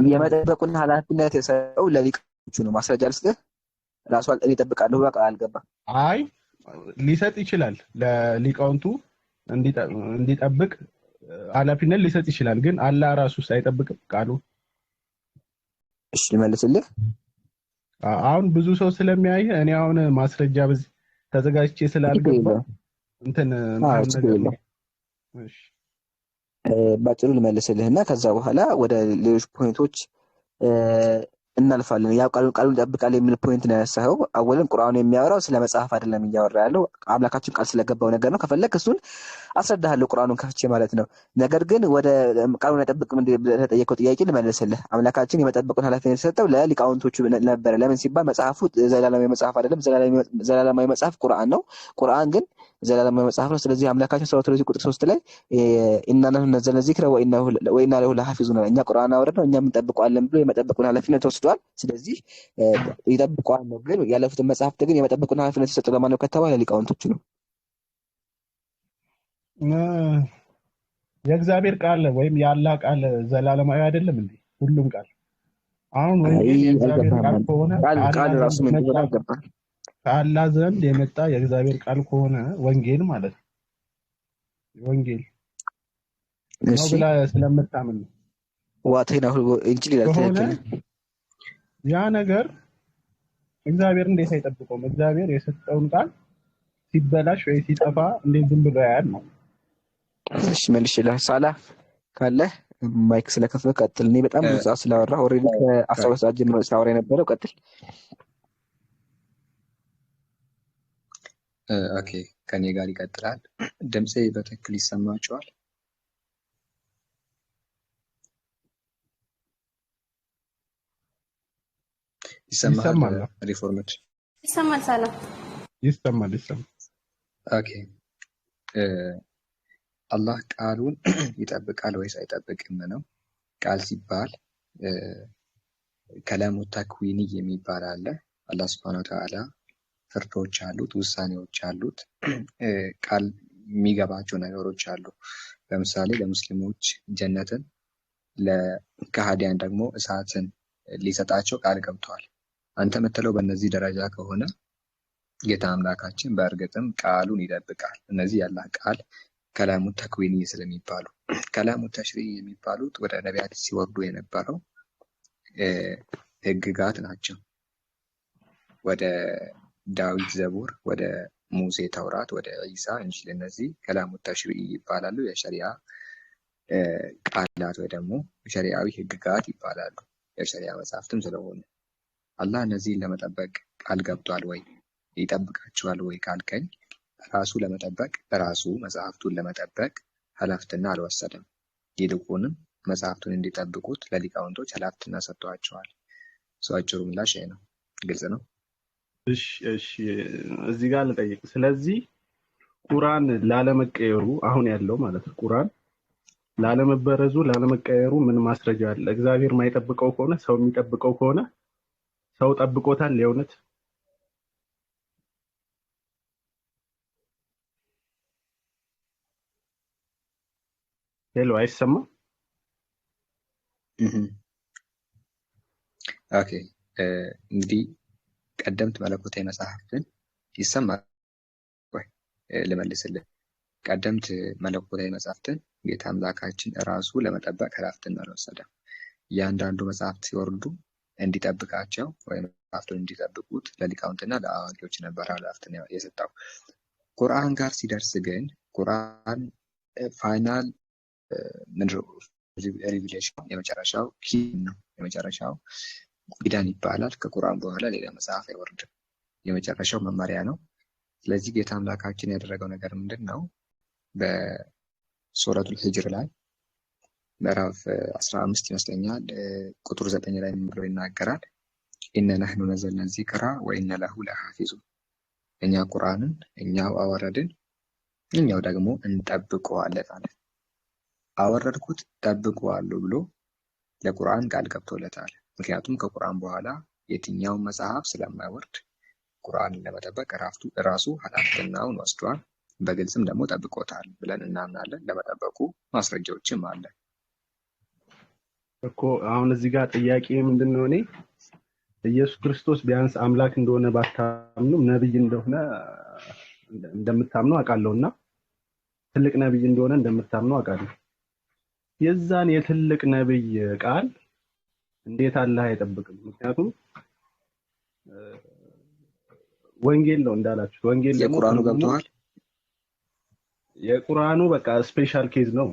የመጠበቁን ኃላፊነት የሰጠው ለሊቃውንቱ ነው። ማስረጃ ልስጥህ። ራሱ እኔ እጠብቃለሁ በቃ አልገባም። አይ ሊሰጥ ይችላል፣ ለሊቃውንቱ እንዲጠብቅ ኃላፊነት ሊሰጥ ይችላል። ግን አላህ ራሱ አይጠብቅም ቃሉ? እሺ ልመልስልህ። አሁን ብዙ ሰው ስለሚያይ እኔ አሁን ማስረጃ በዚህ ተዘጋጅቼ ስላልገባ እንትን ችግር የለውም። እሺ ባጭሩ ልመልስልህና ከዛ በኋላ ወደ ሌሎች point ኦች እናልፋለን። ያው ቃሉን ይጠብቃል የሚል point ነው ያነሳኸው። አወለን ቁርአኑ የሚያወራው ስለ መጽሐፍ አይደለም እያወራ ያለው አምላካችን ቃል ስለገባው ነገር ነው። ከፈለክ እሱን አስረዳሃለሁ ቁርአኑን ከፍቼ ማለት ነው። ነገር ግን ወደ ቃሉን አይጠብቅም እንዴ ብለህ ለጠየቀው ጥያቄ ልመልስልህ። አምላካችን የመጠበቁን ኃላፊነት የሰጠው ለሊቃውንቶቹ ነበረ። ለምን ሲባል መጽሐፉ ዘላለማዊ መጽሐፍ አይደለም። ዘላለማዊ መጽሐፍ ቁርአን ነው። ቁርአን ግን ዘላለማዊ መጽሐፍ ነው። ስለዚህ አምላካችን ሱረቱ ቁጥር 3 ላይ إنا نحن نزلنا الذكر وإنا له لحافظون፣ እኛ ቁርአን አወረድነው እኛም እንጠብቀዋለን ብሎ የመጠበቁን ኃላፊነት ወስዷል። ስለዚህ ይጠብቀዋል ነው። ግን ያለፉትን መጽሐፍት ግን የመጠበቁን ኃላፊነት የሰጠው ለማን ነው ከተባለ ሊቃውንቶቹ ነው። የእግዚአብሔር ቃል ወይም የአላህ ቃል ዘላለማዊ አይደለም እንዴ? ሁሉም ቃል አሁን ወንጌል የእግዚአብሔር ቃል ከሆነ ቃል ራሱ ምን እንደሆነ አልገባህም። ከአላህ ዘንድ የመጣ የእግዚአብሔር ቃል ከሆነ ወንጌል ማለት ነው። ወንጌል ነው ብላ ስለምታምን ነው። ዋቴና ሁሉ እንጂል ይላል። ከሆነ ያ ነገር እግዚአብሔር እንዴት አይጠብቀውም? እግዚአብሔር የሰጠውን ቃል ሲበላሽ ወይ ሲጠፋ እንዴት ዝም ብሎ ያያል ነው? እሺ መልሼልህ። ሳላ ካለ mic ስለከፈተ ቀጥል። እኔ በጣም ብዙ ሰዓት ስላወራ already ከ12 ሰዓት ጀምሮ ሳወራ የነበረው ቀጥል። Okay ከኔ ጋር ይቀጥላል። ድምጼ በትክክል ይሰማችኋል? ይሰማል? Reformed ይሰማል? ሳላ ይሰማል ይሰማል። Okay አላህ ቃሉን ይጠብቃል ወይስ አይጠብቅም ነው። ቃል ሲባል ከላሙ ተክዊኒ የሚባል አለ። አላህ ሱብሓነሁ ወተዓላ ፍርዶች አሉት፣ ውሳኔዎች አሉት፣ ቃል የሚገባቸው ነገሮች አሉ። ለምሳሌ ለሙስሊሞች ጀነትን ለከሃዲያን ደግሞ እሳትን ሊሰጣቸው ቃል ገብተዋል። አንተ የምትለው በእነዚህ ደረጃ ከሆነ ጌታ አምላካችን በእርግጥም ቃሉን ይጠብቃል። እነዚህ የአላህ ቃል ከላሙ ተክዊኒ ስለሚባሉ፣ ከላሙ ተሽሪዕ የሚባሉት ወደ ነቢያት ሲወርዱ የነበረው ህግጋት ናቸው። ወደ ዳዊት ዘቡር፣ ወደ ሙሴ ተውራት፣ ወደ ዒሳ እንጂል፣ እነዚህ ከላሙ ተሽሪዕ ይባላሉ። የሸሪዓ ቃላት ወይ ደግሞ ሸሪዓዊ ህግጋት ይባላሉ። የሸሪዓ መጽሐፍትም ስለሆኑ አላህ እነዚህን ለመጠበቅ ቃል ገብቷል ወይ ይጠብቃቸዋል ወይ ካልከኝ ራሱ ለመጠበቅ ራሱ መጽሐፍቱን ለመጠበቅ ኃላፊነት አልወሰደም። ይልቁንም መጽሐፍቱን እንዲጠብቁት ለሊቃውንቶች ኃላፊነት ሰጥቷቸዋል። ሰው አጭሩ ምላሽ ይሄ ነው። ግልጽ ነው። እሺ እሺ፣ እዚህ ጋር ልጠይቅ። ስለዚህ ቁርአን ላለመቀየሩ አሁን ያለው ማለት ነው ቁርአን ላለመበረዙ ላለመቀየሩ ምን ማስረጃ አለ? እግዚአብሔር የማይጠብቀው ከሆነ ሰው የሚጠብቀው ከሆነ ሰው ጠብቆታል? የእውነት Hello፣ አይሰማም? Okay፣ እንግዲህ ቀደምት መለኮታዊ መጽሐፍትን ይሰማል ወይ? ልመልስልህ። ቀደምት መለኮታዊ መጽሐፍትን ጌታ አምላካችን ራሱ ለመጠበቅ ኃላፊነት አልወሰደም። እያንዳንዱ መጽሐፍት ሲወርዱ እንዲጠብቃቸው ወይም መጽሐፍቱን እንዲጠብቁት ለሊቃውንትና ለአዋቂዎች ነበር ኃላፊነት የሰጠው። ቁርአን ጋር ሲደርስ ግን ቁርአን final revelation የመጨረሻው ኪዳን ነው። የመጨረሻው ኪዳን ይባላል። ከቁርአን በኋላ ሌላ መጽሐፍ አይወርድም። የመጨረሻው መመሪያ ነው። ስለዚህ ጌታ አምላካችን ያደረገው ነገር ምንድን ነው? በሱረቱል ሂጅር ላይ ምዕራፍ 15 ይመስለኛል ቁጥር 9 ላይ ምን ብሎ ይናገራል? إنا نحن نزلنا الذكر وإنا له لحافظون። እኛ ቁርአንን እኛው አወረድን እኛው ደግሞ እንጠብቀዋለን አለ። አወረድኩት ጠብቀዋለሁ ብሎ ለቁርአን ቃል ገብቶለታል። ምክንያቱም ከቁርአን በኋላ የትኛውን መጽሐፍ ስለማይወርድ ቁርአንን ለመጠበቅ ራሱ ኃላፊነቱን ወስዷል። በግልጽም ደግሞ ጠብቆታል ብለን እናምናለን። ለመጠበቁ ማስረጃዎችም አለ እኮ። አሁን እዚህ ጋር ጥያቄ ምንድነው? እኔ ኢየሱስ ክርስቶስ ቢያንስ አምላክ እንደሆነ ባታምኑም ነብይ እንደሆነ እንደምታምኑ አውቃለሁና ትልቅ ነብይ እንደሆነ እንደምታምኑ አውቃለሁ። የዛን የትልቅ ነብይ ቃል እንዴት አላህ አይጠብቅም? ምክንያቱም ወንጌል ነው እንዳላችሁት። ወንጌል ደግሞ የቁርአኑ ገብቷል። የቁርአኑ በቃ special case ነው።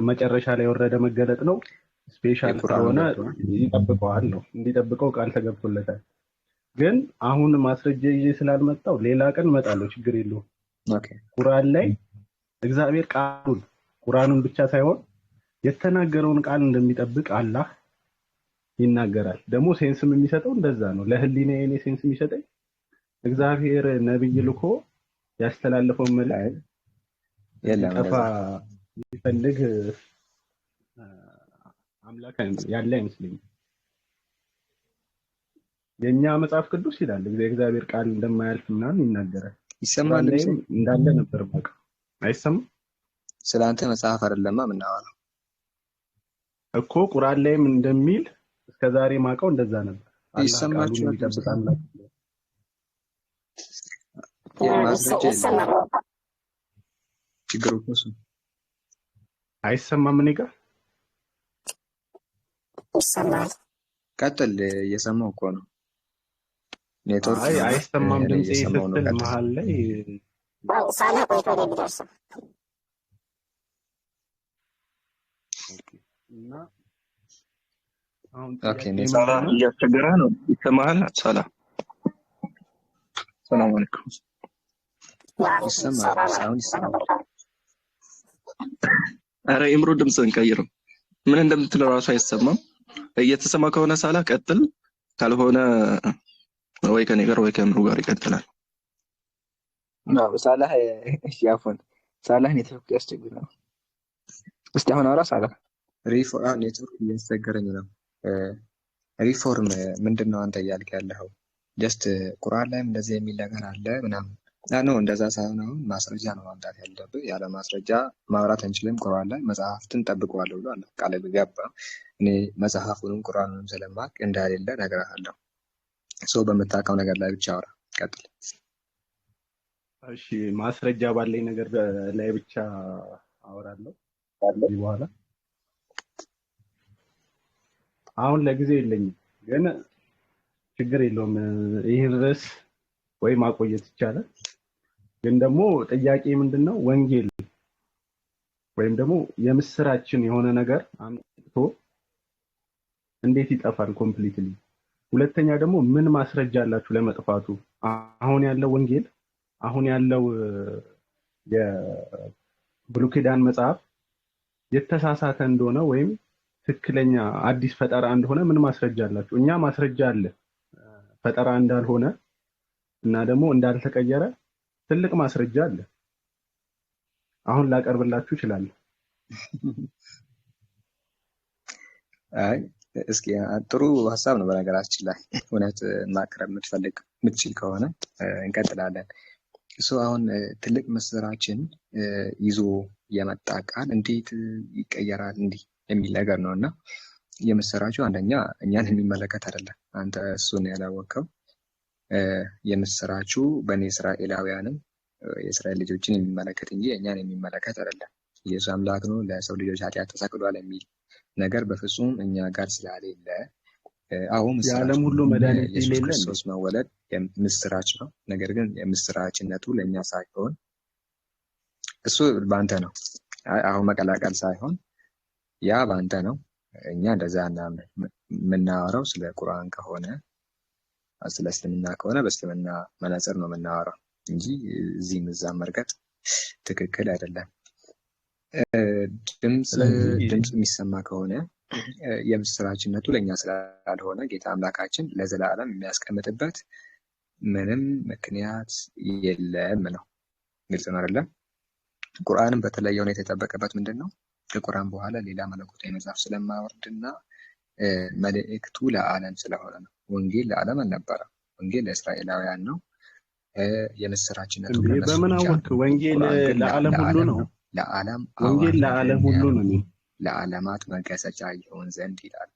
መጨረሻ ላይ የወረደ መገለጥ ነው። special ስለሆነ ይጠብቀዋል ነው እንዲጠብቀው ቃል ተገብቶለታል። ግን አሁን ማስረጃ ይዤ ስላልመጣው ሌላ ቀን እመጣለሁ፣ ችግር የለውም። Okay፣ ቁርአን ላይ እግዚአብሔር ቃሉን ቁርአኑን ብቻ ሳይሆን የተናገረውን ቃል እንደሚጠብቅ አላህ ይናገራል። ደግሞ sense ም የሚሰጠው እንደዛ ነው። ለህሊና የኔ sense የሚሰጠኝ እግዚአብሔር ነብይ ልኮ ያስተላለፈውን መልእክት የለም ጠፋ የሚፈልግ አምላክ ያለ አይመስለኝም። የኛ መጽሐፍ ቅዱስ ይላል የእግዚአብሔር ቃል እንደማያልፍ ምናምን ይናገራል። ይሰማል እንዳለ ነበር በቃ። አይሰማም? ስለ አንተ መጽሐፍ አይደለማ የምናወራው እኮ ቁርአን ላይም እንደሚል እስከዛሬ ማውቀው እንደዛ ነበር። ይሰማችኋል? ችግሩ እኮ እሱ አይሰማም። እኔ ጋር ይሰማል። ቀጥል። እየሰማሁ እኮ ነው። ኔትወርክ አይ አይሰማም። ድምጼ ስትል መሀል ላይ ሳላ ቆይቶ ነው የሚደርሰው። እና አሁን ሳላ እያስቸገረህ ነው። ይሰማሃል? ሳላ ሰላም አለይኩም። ይሰማል። አሁን ይሰማል። ኧረ ኢምሮ ድምፅህን ቀይረው። ምን እንደምትል እራሱ አይሰማም። እየተሰማ ከሆነ ሳላ ቀጥል፣ ካልሆነ ወይ ከኔ ጋር ወይ ከእምሩ ጋር ይቀጥላል። ሳላህ እሺ፣ አፎን ሳላህ ኔትወርክ ያስቸግራል። እስቲ አሁን አውራ ሳላህ። ኔትወርክ እያስቸገረኝ ነው። ሪፎርም ምንድን ነው አንተ እያልክ ያለኸው? Just ቁርአን ላይም እንደዚህ የሚል ነገር አለ ምናምን no፣ እንደዛ ሳይሆን አሁን ማስረጃ ነው ማምጣት ያለብህ። ያለ ማስረጃ ማውራት አንችልም። ቁርአን ላይ መጽሐፍትን ጠብቀዋለሁ ብሎ አለ ቃል ገባ። እኔ መጽሐፉንም ቁርአኑንም ስለማቅ እንዳሌለ እነግርሃለሁ። ሰው በምታውቀው ነገር ላይ ብቻ አውራ። ቀጥል። እሺ፣ ማስረጃ ባለኝ ነገር ላይ ብቻ አወራለሁ ከዚህ በኋላ። አሁን ለጊዜው የለኝም፣ ግን ችግር የለውም። ይህን ርዕስ ወይ ማቆየት ይቻላል። ግን ደግሞ ጥያቄ ምንድን ነው? ወንጌል ወይም ደግሞ የምስራችን የሆነ ነገር አምጥቶ እንዴት ይጠፋል completely? ሁለተኛ ደግሞ ምን ማስረጃ አላችሁ ለመጥፋቱ? አሁን ያለው ወንጌል፣ አሁን ያለው የብሉይ ኪዳን መጽሐፍ የተሳሳተ እንደሆነ ወይም ትክክለኛ አዲስ ፈጠራ እንደሆነ ምን ማስረጃ አላችሁ? እኛ ማስረጃ አለ፣ ፈጠራ እንዳልሆነ እና ደግሞ እንዳልተቀየረ ትልቅ ማስረጃ አለ። አሁን ላቀርብላችሁ እችላለሁ። አይ እስኪ ጥሩ ሀሳብ ነው። በነገራችን ላይ እውነት ማቅረብ የምትፈልግ የምትችል ከሆነ እንቀጥላለን። እሱ አሁን ትልቅ ምስራችን ይዞ የመጣ ቃል እንዴት ይቀየራል እንዲህ የሚል ነገር ነው። እና የምስራቹ አንደኛ እኛን የሚመለከት አይደለም። አንተ እሱን ያላወቀው የምስራቹ በእኔ እስራኤላውያንም የእስራኤል ልጆችን የሚመለከት እንጂ እኛን የሚመለከት አይደለም። ኢየሱስ አምላክ ነው፣ ለሰው ልጆች ኃጢአት ተሰቅሏል የሚል ነገር በፍጹም እኛ ጋር ስላሌለ፣ አዎ ምስራች የዓለም ሁሉ ነው። መድኃኒት የኢየሱስ የሌለ እንዴ? ክርስቶስ መወለድ ምስራች ነው። ነገር ግን የምስራችነቱ ለእኛ ሳይሆን እሱ በአንተ ነው። አይ አሁን መቀላቀል ሳይሆን ያ በአንተ ነው። እኛ እንደዛ አናምንም። የምናወራው ስለ ቁርአን ከሆነ፣ ስለ እስልምና ከሆነ በእስልምና መነጽር ነው የምናወራው እንጂ እዚህም እዛም መርገጥ ትክክል አይደለም። ድምፅ ስለዚህ ድምፅ የሚሰማ ከሆነ የምስራችነቱ ለእኛ ስላልሆነ ጌታ አምላካችን ለዘላለም የሚያስቀምጥበት ምንም ምክንያት የለም ነው። ግልጽ ነው አይደለም? ቁርአንም በተለየ ሁኔታ የጠበቀበት ምንድን ነው? ከቁርአን በኋላ ሌላ መለኮታዊ መጽሐፍ ስለማይወርድና መልእክቱ ለዓለም ስለሆነ ነው። ወንጌል ለዓለም አልነበረም። ወንጌል ለእስራኤላውያን ነው። የምስራችነቱ እንዴ ለእነሱ በምን ብቻ አወቅ? ነው። ወንጌል ቁርአን ግን ለዓለም ሁሉ ለዓለም ነው። ነው። ለዓለም ወንጌል አዋጅ ለዓለም ነገርን ሁሉ ያለው ነው የሚለው። ለዓለማት መገሰጫ ይሆን ዘንድ ይላል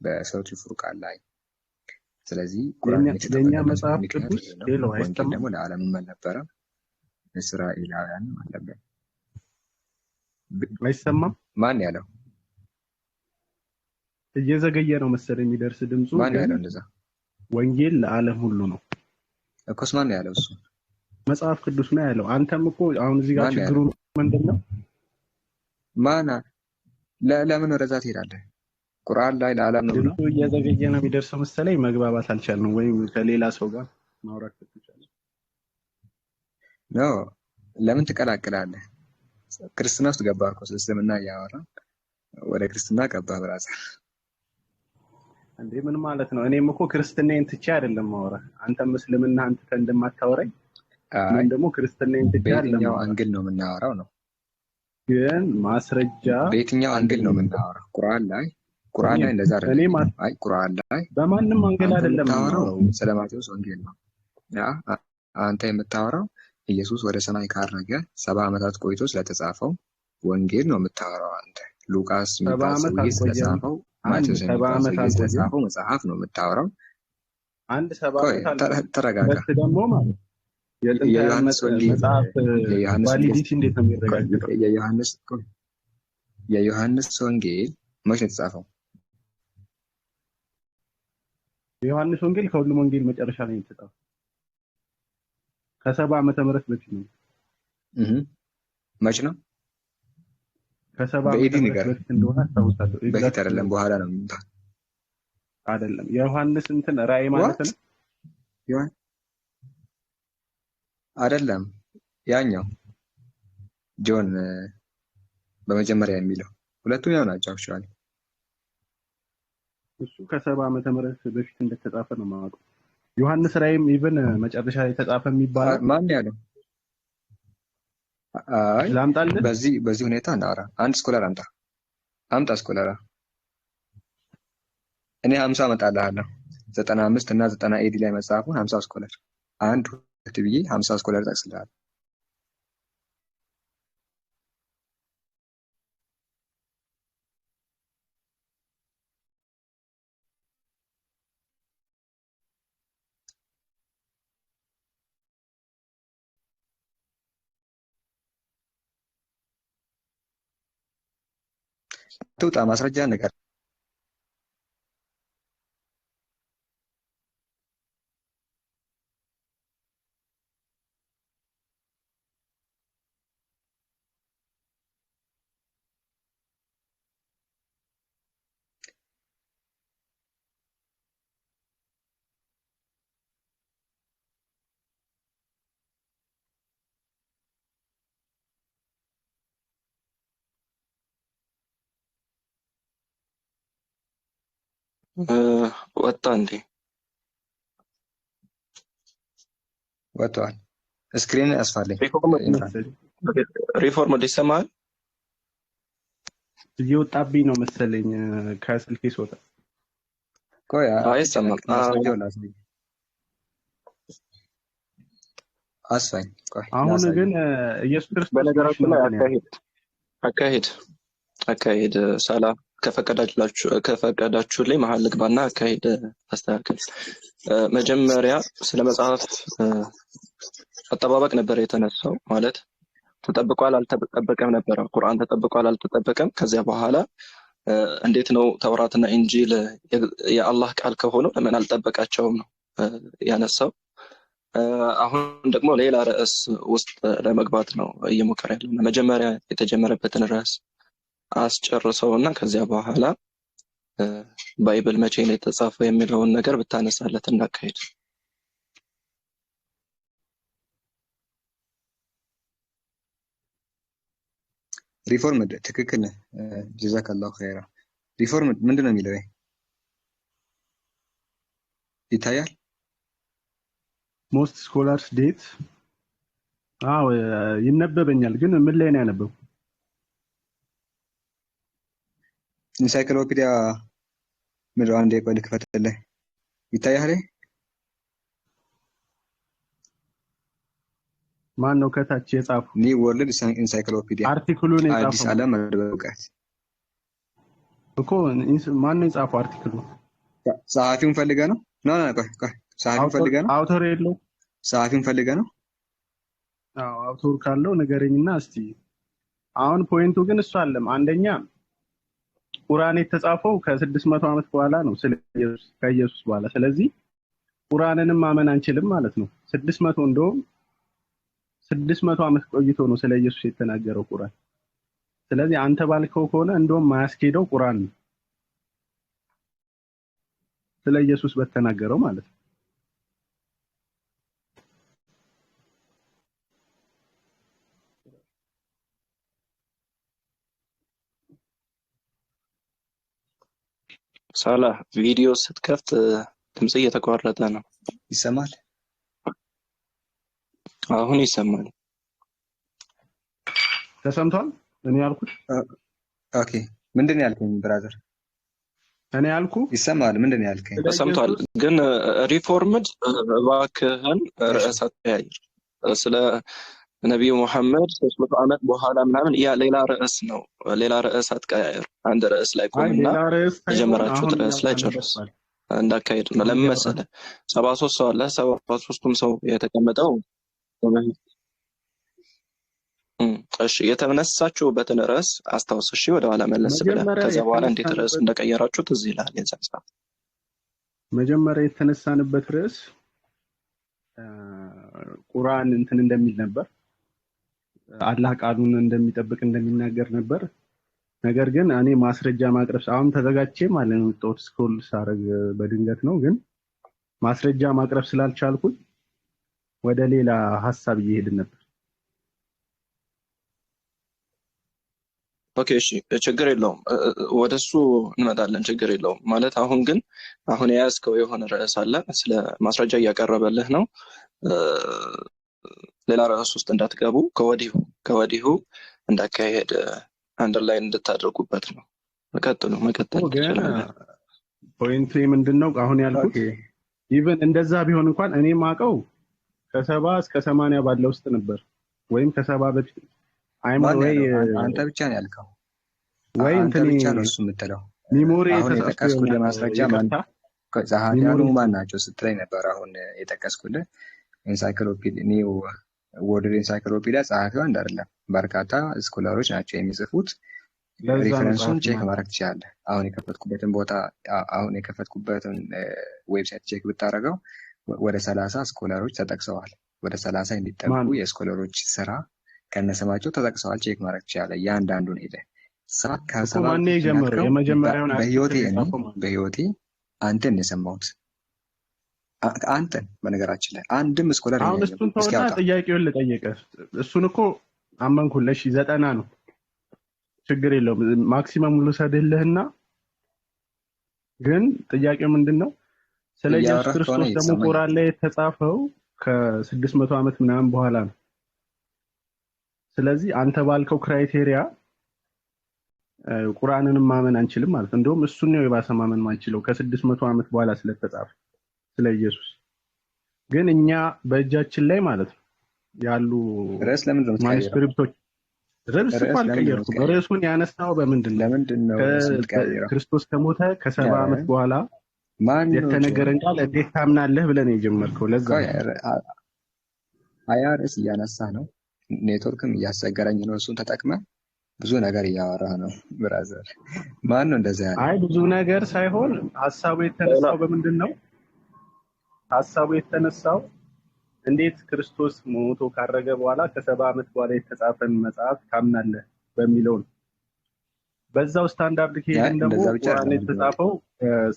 በሱረቱ ፉርቃን ላይ። ስለዚህ ቁርአን የኛ የተጠበቀበት መጽሐፍ ምክንያት ቅዱስ ይሄ ነው። ሌላው ወንጌል አይሰማም። ደግሞ ለዓለምም አልነበረም፣ እስራኤላውያንም አልነበረም። አይሰማም። ማን ያለው? እየዘገየ ነው መሰለኝ የሚደርስ ድምፁ። ማን ግን ያለው እንደዛ? ወንጌል ለዓለም ሁሉ ነው እኮስ ማን ያለው? እሱ መጽሐፍ ቅዱስ ነው ያለው። አንተም እኮ አሁን እዚህ ጋር ማን ችግሩ ያለው? ምንድን ነው? ማን ለምን ወደዛ ትሄዳለህ? ቁርአን ላይ ለዓለም ነው ብሎ ድምፁ እየዘገየ ነው የሚደርሰው መሰለኝ። መግባባት አልቻልንም፣ ወይም ከሌላ ሰው ጋር ማውራት ከተቻለ ነው። ለምን ትቀላቅላለህ? ክርስትና ውስጥ ገባ እኮ እስልምና እያወራ ወደ ክርስትና ገባ brother። እንዴ ምን ማለት ነው? እኔም እኮ ክርስትናዬን ትቼ አይደለም ማውራ። አንተም እስልምናህን ትተህ እንደማታወራኝ አይ እኔም ደግሞ ክርስትናዬን ትቼ አይደለም በየትኛው ማውራ። angle ነው የምናወራው ነው? ግን ማስረጃ በየትኛው angle ነው አለኝ። የምናወራው? ቁርአን ላይ ቁርአን እኔ ላይ እንደዛ እኔ አይደለም የሚለው። አይ ቁርአን ላይ በማንም angle አንተ አይደለም የምታወራው የማወራው። ስለ ማቴዎስ ወንጌል ነው። ያ አንተ የምታወራው ኢየሱስ ወደ ሰማይ ካረገ 70 ዓመታት ቆይቶ ስለተጻፈው ወንጌል ነው የምታወራው። አንተ ሉቃስ 70 የሚባል ዓመት ሰውዬ አልቆየም። ስለጻፈው፣ አንድ ማቴዎስ 70 የሚባል ዓመት ሰውዬ አልቆየም። ስለጻፈው መጽሐፍ ነው የምታወራው። አንድ 70 ቆይ ዓመት አልቆየም። ተረጋጋ። ሁለት ደግሞ ማለት የጥንታውያን የዮሐንስ ወንጌል መጽሐፍ የዮሐንስ ወንጌል validity እንዴት ነው ቆይ፣ የሚረጋገጠው? የዮሐንስ ቆይ፣ የዮሐንስ ወንጌል መቼ ነው የተጻፈው? የዮሐንስ ወንጌል ከሁሉም ወንጌል መጨረሻ ላይ የተጻፈው ከ70 ዓመተ ምህረት በፊት ነው። እህ መች ነው? ከ70 ዓመተ በ AD ምህረት ንገረኝ። በፊት እንደሆነ አስታውሳለሁ። በፊት exact አይደለም በኋላ ነው የሚባል። አይደለም። የዮሐንስ እንትን ራእይ ማለት what ነው። አይደለም ያኛው ጆን በመጀመሪያ የሚለው ሁለቱም ያው ናቸው። actually እሱ ከ70 ዓመተ ምህረት በፊት እንደተጻፈ ነው የማውቀው። ዮሐንስ ራእይም even መጨረሻ ላይ ተጻፈ የሚባለው ማን ያለው? አይ ላምጣልህ? በዚህ ሁኔታ እናወራ። አንድ scholar አምጣ፣ አምጣ scholar። እኔ 50 አመጣልሃለሁ። 95 እና 90 AD ላይ መጽሐፉን 50 scholar አንድ ሁለት ብዬ 50 scholar ጠቅስልሃለሁ። ትውጣ ማስረጃ ነገር ወጣ እንዴ? ወጥተዋል። Screen አስፋልኝ ኢምራን። መሰለኝ ሪፎርም ይሰማሃል? እየወጣብኝ ነው መሰለኝ ከስልኬ ስወጣ። ቆይ አይሰማም። ማስረጃውን ላሳይ። አስፋኝ፣ ቆይ አሁን ላሳይ። ግን ኢየሱስ ክርስቶስ መች በነገራችን ነው ላይ እንትን ያለው? አካሄድ አካሄድ አካሄድ ሳላ ከፈቀዳችሁልኝ መሀል ልግባና አካሄድ አስተካክል። መጀመሪያ ስለ መጽሐፍ አጠባበቅ ነበር የተነሳው። ማለት ተጠብቋል አልተጠበቀም ነበረ። ቁርአን ተጠብቋል አልተጠበቀም። ከዚያ በኋላ እንዴት ነው ተውራትና ኢንጂል የአላህ ቃል ከሆኑ ለምን አልጠበቃቸውም ነው ያነሳው። አሁን ደግሞ ሌላ ርዕስ ውስጥ ለመግባት ነው እየሞከረ ያለው። መጀመሪያ የተጀመረበትን ርዕስ አስጨርሰውና ከዚያ በኋላ Bible መቼ ነው የተጻፈው የሚለውን ነገር ብታነሳለት እናካሄድ። ሪፎርም ትክክል ነህ። ጀዛከላሁ ኸይራ። ሪፎርም ምንድን ነው የሚለው? ይታያል። Most scholars date አዎ ይነበበኛል፣ ግን ምን ላይ ነው ያነበብኩት? ኢንሳይክሎፒዲያ ምንድነው? አንዴ ቆይ ልክፈትልህ። ይታያል። ማን ነው ከታች የጻፈው? New World Encyclopedia article ኡን አዲስ የጻፈው ዓለም መድበለ እውቀት እኮ ማን ነው የጻፈው article ኡ? ጸሐፊውን ፈልገህ ነው? No no፣ ቆይ ቆይ፣ ጸሐፊውን ፈልገህ ነው? Author የለው? ጸሐፊውን ፈልገህ ነው? አዎ author ካለው ንገረኝና እስቲ። አሁን point ኡ ግን እሱ አለም። አንደኛ ቁርአን የተጻፈው ከ600 ዓመት በኋላ ነው፣ ስለ ኢየሱስ ከኢየሱስ በኋላ። ስለዚህ ቁርአንንም ማመን አንችልም ማለት ነው። 600 እንደውም 600 ዓመት ቆይቶ ነው ስለ ኢየሱስ የተናገረው ቁርአን። ስለዚህ አንተ ባልከው ከሆነ እንደውም ማያስኬደው ቁርአን ነው፣ ስለ ኢየሱስ በተናገረው ማለት ነው። ሳላ ቪዲዮ ስትከፍት ድምጽ እየተቋረጠ ነው። ይሰማል? አሁን ይሰማል። ተሰምቷል? እኔ ያልኩት Okay። ምንድን ነው ያልከኝ brother? እኔ ያልኩ ይሰማል። ምንድን ነው ያልከኝ? ስለ ተሰምቷል። ኢየሱስ ግን ሪፎርምድ እባክህን ርዕስ አትቀያይር። ስለ ነቢዩ ሙሐመድ 300 ዓመት በኋላ ምናምን ያ ሌላ ርዕስ ነው። ሌላ ርዕስ አትቀያይር። አንድ ርዕስ ላይ አይ ቆምና ሌላ ርዕስ ሳይሆን የጀመራችሁት አሁን ርዕስ ላይ ጨርስ። እያወራንበት እንዳካሄድ ነው። አሁን ለምን እያወራን መሰለህ 73 ሰው አለ። 73ቱም ሰው የተቀመጠው እሺ፣ የተነሳችሁበትን ርዕስ አስታውስ። እሺ፣ ወደኋላ መለስ ብለህ መጀመሪያ ከዚያ በኋላ እንዴት ርዕስ የተነሳንበት እንደቀየራችሁ ትዝ ይልሃል የዛን ሰዓት። መጀመሪያ የተነሳንበት ርዕስ ቁርአን እንትን እንደሚል ነበር፣ አላህ ቃሉን እንደሚጠብቅ እንደሚናገር ነበር። ነገር ግን እኔ ማስረጃ ማቅረብ አሁን ተዘጋጅቼ ማለት ነው የወጣሁት scroll ሳረግ በድንገት ነው፣ ግን ማስረጃ ማቅረብ ስላልቻልኩኝ ወደ ሌላ ሀሳብ እየሄድን ነበር። Okay፣ እሺ፣ ችግር የለውም። ወደሱ እንመጣለን። ችግር የለውም ማለት አሁን ግን አሁን የያዝከው የሆነ ርዕስ አለ። ስለ ማስረጃ እያቀረበልህ ነው። ሌላ ርዕስ ውስጥ እንዳትገቡ ከወዲሁ እንዳካሄድ underline እንድታደርጉበት ነው። ቀጥሉ፣ መቀጠል ግን ትችላለህ። point ኡ ምንድን ነው አሁን ያልኩት? Even እንደዛ ቢሆን እንኳን እኔ ማቀው ከ70 እስከ 80 ባለው ውስጥ ነበር ወይም ከ70 በፊት አይም ማን ወይ ያለው? አንተ ብቻ ነው ያልከው። ወይ አንተ እንትኔ ብቻ ነው እሱ የምትለው። memory አሁን ተሳስቶ የጠቀስኩልህ ይሆናል። ማስረጃ ማን ይቅርታ ጸሐፊያኑ memory ማን ናቸው ስትለኝ ነበር። አሁን የጠቀስኩልህ encyclopedia New World Encyclopedia ጸሐፊው አንድ አይደለም፣ በርካታ scholar ኦች ናቸው የሚጽፉት። ለዛ ነው reference ኡን ጸሐፊ check ማለት ማድረግ ትችላለህ። አሁን የከፈትኩበትን ቦታ አሁን የከፈትኩበትን website check ብታደርገው ወደ 30 scholar ኦች ተጠቅሰዋል። ወደ 30 የሚጠጉ ማን የ scholar ኦች ስራ ከነስማቸው ተጠቅሰዋል። Check ማድረግ ትችላለህ። እያንዳንዱን ሄደህ ሰባ እኮ ከሰባ ማን በፊት የጀመረው? ያልከው የመጀመሪያውን በህይወቴ article እኔ የጻፈው ማን? በህይወቴ አንተን ነው የሰማሁት። አንተን በነገራችን ላይ አንድም scholar አሁን የለኝም። እሱን እስኪ ተውና አውጣ። ጥያቄውን ልጠይቅህ። እሱን እኮ አመንኩልህ። እሺ 90 ነው ችግር የለውም። Maximum ልውሰድልህና ግን ጥያቄው ምንድን ነው? ስለ ኢየሱስ እያወራህ ከሆነ ክርስቶስ ደግሞ እየተሰማኝ ቁርአን ላይ የተጻፈው ከ600 ዓመት ምናምን በኋላ ነው። ስለዚህ አንተ ባልከው criteria ቁርአንንም ማመን አንችልም ማለት ነው። እንደውም እሱን ነው የባሰ ማመን ማንችለው ከ600 ዓመት በኋላ ስለተጻፈ ስለ ኢየሱስ። ግን እኛ በእጃችን ላይ ማለት ነው ያሉ ርዕስ ለምንድን ነው የምትቀይረው? Manuscript ኦች ርዕስ እኮ ርዕስ ለምንድን ነው አልቀየርኩም። የምትቀይረው? ርዕሱን ያነሳው በምንድን ነው? ለምንድን ነው ርዕስ የምትቀይረው? ክርስቶስ ከሞተ ከ70 ዓመት በኋላ ማን ነው የተነገረን ቃል እንዴት ታምናለህ ብለህ ነው የጀመርከው። ለዛ ቆይ፣ ነው ሀያ ርዕስ እያነሳህ ነው፣ ኔትወርክም እያስቸገረኝ ነው። እሱን ተጠቅመህ ብዙ ነገር እያወራህ ነው brother። ማን ነው እንደዛ ያለ? አይ ብዙ ነገር ሳይሆን ሀሳቡ የተነሳው በምንድን ነው? ሀሳቡ የተነሳው እንዴት ክርስቶስ ሞቶ ካረገ በኋላ ከ70 ዓመት በኋላ የተጻፈን መጽሐፍ ታምናለህ በሚለው ነው። በዛው ስታንዳርድ አይ ከሄድን ደግሞ እንደዛ ብቻ ቁርአን አይደለም። የተጻፈው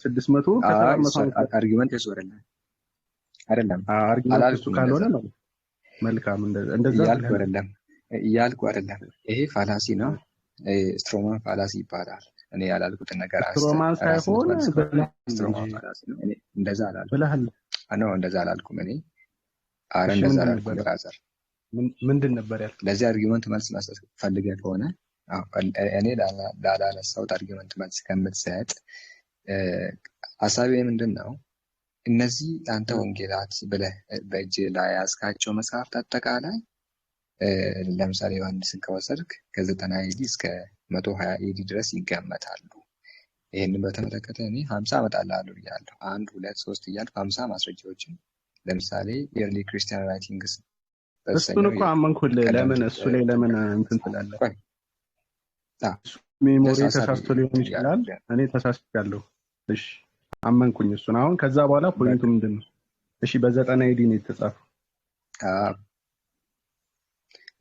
600 አይ ከሰባት እሱ መቶ ዓመት በፊት Argument የሱ አይደለም አይደለም Argument እሱ አላልኩም። ካልሆነ እንደዛ ነው መልካም። እንደዛ እያልኩ ብለህ አይደለም እያልኩ አይደለም። ይሄ fallacy ነው። Straw man fallacy ይባላል። እኔ ያላልኩትን ነገር አንስተህ Straw man ራስህ ሳይሆን የምትመልስ ከሆነ ብለሃል Straw man እንጂ fallacy ነው። እኔ እንደዛ አላልኩም። ብለሃል። No እንደዛ አላልኩም። እኔ አረ እሺ እንደዛ ምንድን አላልኩም ነበር Brother። ምንድን ነበር ያልከው? ለዚህ argument መልስ መስጠት ፈልገህ ከሆነ አዎ፣ እኔ ላላነሳሁት argument መልስ ከምትሰጥ ሀሳቤ ምንድን ነው? እነዚህ አንተ ወንጌላት ብለህ በእጅ ላይ ያዝካቸው መጽሐፍት አጠቃላይ ለምሳሌ ዮሐንስን ከወሰድክ ከ90 AD እስከ 120 AD ድረስ ይገመታሉ። ይህንን በተመለከተ እኔ 50 አመጣልሃለሁ ብያለሁ። አንድ ሁለት ሶስት እያልኩ 50 ማስረጃዎችን ለምሳሌ Early Christian Writings እሱን በተሰኘው እኮ አመንኩልህ። የቀደምት ለምን እሱ ላይ ለምን እንትን ትላለህ? ቆይ አ፣ Memory just ሀሳብ ተሳስቶ ሊሆን ይችላል። እያልኩ እኔ ተሳስቻለሁ። እሺ አመንኩኝ እሱን። አሁን ከዛ በኋላ በቃ Point ኡ ምንድን ነው? እሺ በ90 AD ነው የተጻፈው።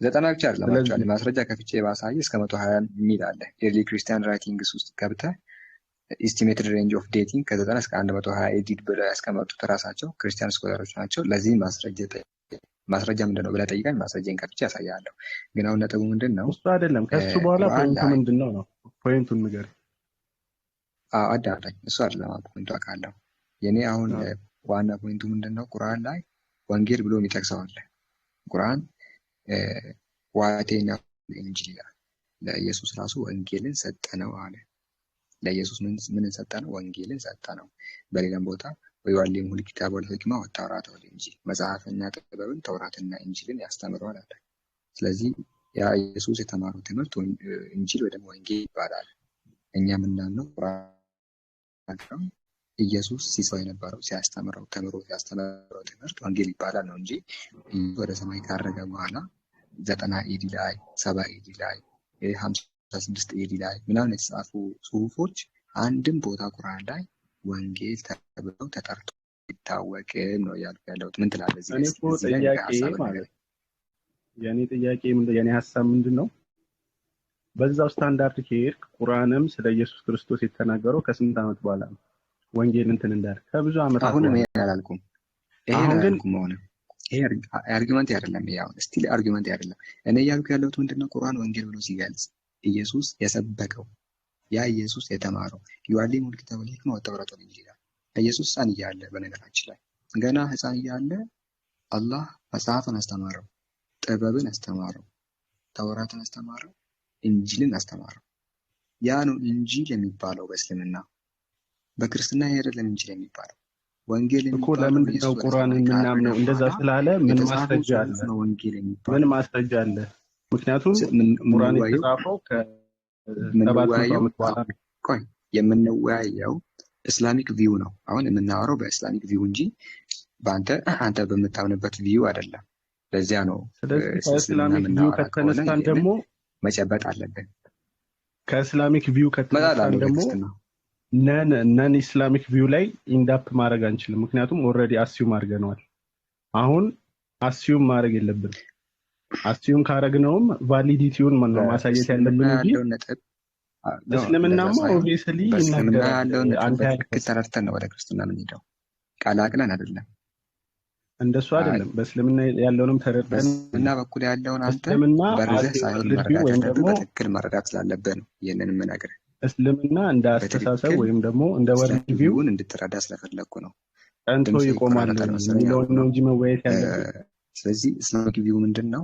90 ብቻ አይደለም ስለዚህ Actually ማስረጃ ከፍቼ ባሳይ እስከ 120 የሚል አለ። Early Christian Writings ውስጥ ገብተህ estimated range of dating ከ90 እስከ 120 AD ብለው ያስቀመጡት ራሳቸው ክርስቲያን scholar ኦች ናቸው። ለዚህ ማስረጃ ምንድን ነው ብለህ ጠይቀኝ፣ ማስረጃን ከፍቼ ያሳያለሁ። ግን አሁን ነጥቡ ምንድን ነው? እሱ አይደለም። ከሱ በኋላ ቁርአን Point ኡ ላይ ምንድን ነው ነው point ኡን ንገረኝ። አዎ፣ አዳምጠኝ። እሱ አይደለም አሁን point ኡ አውቃለሁ። የኔ አሁን ዋና point ኡ ምንድን ነው? ቁርአን ላይ ወንጌል ብሎ የሚጠቅሰው አለ። ቁርአን وآتيناه الإنجيل ይላል። ለኢየሱስ ራሱ ወንጌልን ሰጠነው አለ። ለኢየሱስ ምንን ሰጠነው? ወንጌልን ሰጠነው። በሌላም ቦታ ويعلمه الكتاب والحكمة والتوراة والإنجيل መጽሐፍና ጥበብን ተውራትና ኢንጂልን ያስተምረዋል አለ። ስለዚህ ያ ኢየሱስ የተማረው ትምህርት ኢንጂል ወይ ደግሞ ወንጌል ይባላል። እኛ የምናምነው ቁርአን ነው። ኢየሱስ ሲሰው የነበረው ሲያስተምረው ተምሮ ሲያስተምረው ትምህርት ወንጌል ይባላል ነው እንጂ ኢየሱስ ወደ ሰማይ ካረገ በኋላ 90 AD ላይ 70 AD ላይ 56 AD ላይ ምናምን የተጻፉ ጽሁፎች አንድም ቦታ ቁርአን ላይ ወንጌል ተብለው ተጠርቶ አይታወቅም ነው እያልኩ ያለሁት። ምን ትላለህ እዚህ እኔ ላይ? እኮ እዚህ ላይ ጥያቄ ሀሳብን ማለት ንገረኝ። የኔ ጥያቄ የኔ ሀሳብ ምንድን ነው? በዛው ስታንዳርድ ከሄድክ ቁርአንም ስለ ኢየሱስ ክርስቶስ የተናገረው ከስንት ዓመት በኋላ ነው? ወንጌል እንትን እንዳለ ከብዙ ዓመታት አሁንም በኋላ። ይሄን አላልኩም፣ ይሄን አሁን ግን አላልኩም። አሁንም ይሄ argument አይደለም። ይሄ አሁን still argument አይደለም። እኔ እያልኩ ያለሁት ምንድነው ቁርአን ወንጌል ብሎ ሲገልጽ ኢየሱስ የሰበከው ያ ኢየሱስ የተማረው يعلمه الكتاب والحكمة والتوراة والإنجيل ይላል። ኢየሱስ ሕፃን እያለ በነገራችን ላይ ገና ሕፃን እያለ አላህ መጽሐፍን አስተማረው፣ ጥበብን አስተማረው፣ ተውራትን አስተማረው፣ ኢንጂልን አስተማረው። ያ ነው ኢንጂል የሚባለው በእስልምና። በክርስትና ይሄ አይደለም ኢንጂል የሚባለው። ወንጌል እኮ የሚባለው ለምንድን ነው ኢየሱስ ወደ ቁርአንን ሰማይ ካረገ የምናምነው? እንደዛ በኋላ ስላለ ምን የተጻፈው ማስረጃ ጽሑፍ አለ? ነው ወንጌል ምን የሚባለው። ማስረጃ አለ? ምክንያቱም ቁርአን የምንወያየው የተጻፈው ከ700 የምንወያየው ዓመት በኋላ ነው። ቆይ የምንወያየው Islamic view ነው። አሁን የምናወራው በ Islamic view እንጂ በአንተ አንተ በምታምንበት view አይደለም። ለዚያ ነው ስለዚህ ስለ እስልምና ከ Islamic view የምናወራ ከሆነ ከተነሳን ይህንን ደግሞ መጨበጥ አለብን። ከ Islamic view ከተነሳን እመጣላለሁ ወደ ደግሞ ክርስትና። non Islamic view ላይ end up ማድረግ አንችልም። ምክንያቱም already assume አድርገነዋል። አሁን assume ማድረግ የለብንም። Assume ካረግነውም validity ውን ነው ማሳየት በእስልምና ያለብን እንጂ ያለውን ነጥብ no እንደዛ እስልምናማ ሳይሆን obviously በእስልምና ይናገራል። ያለውን ነጥብ አንተ በትክክል ያልከው ተረድተን ነው ወደ ክርስትና የምንሄደው፣ ቀላቅለን አይደለም። እንደሱ አይ አይደለም። በእስልምና ያለውንም ተረድተን በእስልምና በኩል ያለውን አንተ እስልምና በርዘህ as ሳይሆን world view መረዳት ወይም ያለብህ ደግሞ በትክክል መረዳት ስላለብህ ነው ይህንን የምነግርህ። እስልምና እንደ አስተሳሰብ በትክክል ወይም ደግሞ እንደ world Islamic view view ን እንድትረዳ ስለፈለግኩ ነው። ጸንቶ ድምጽ ይቆማል ይቆራረጣል መሰለኝ የሚለውን አሁን ነው ነው። እንጂ መወያየት ያለብን። ስለዚህ Islamic view ምንድን ነው?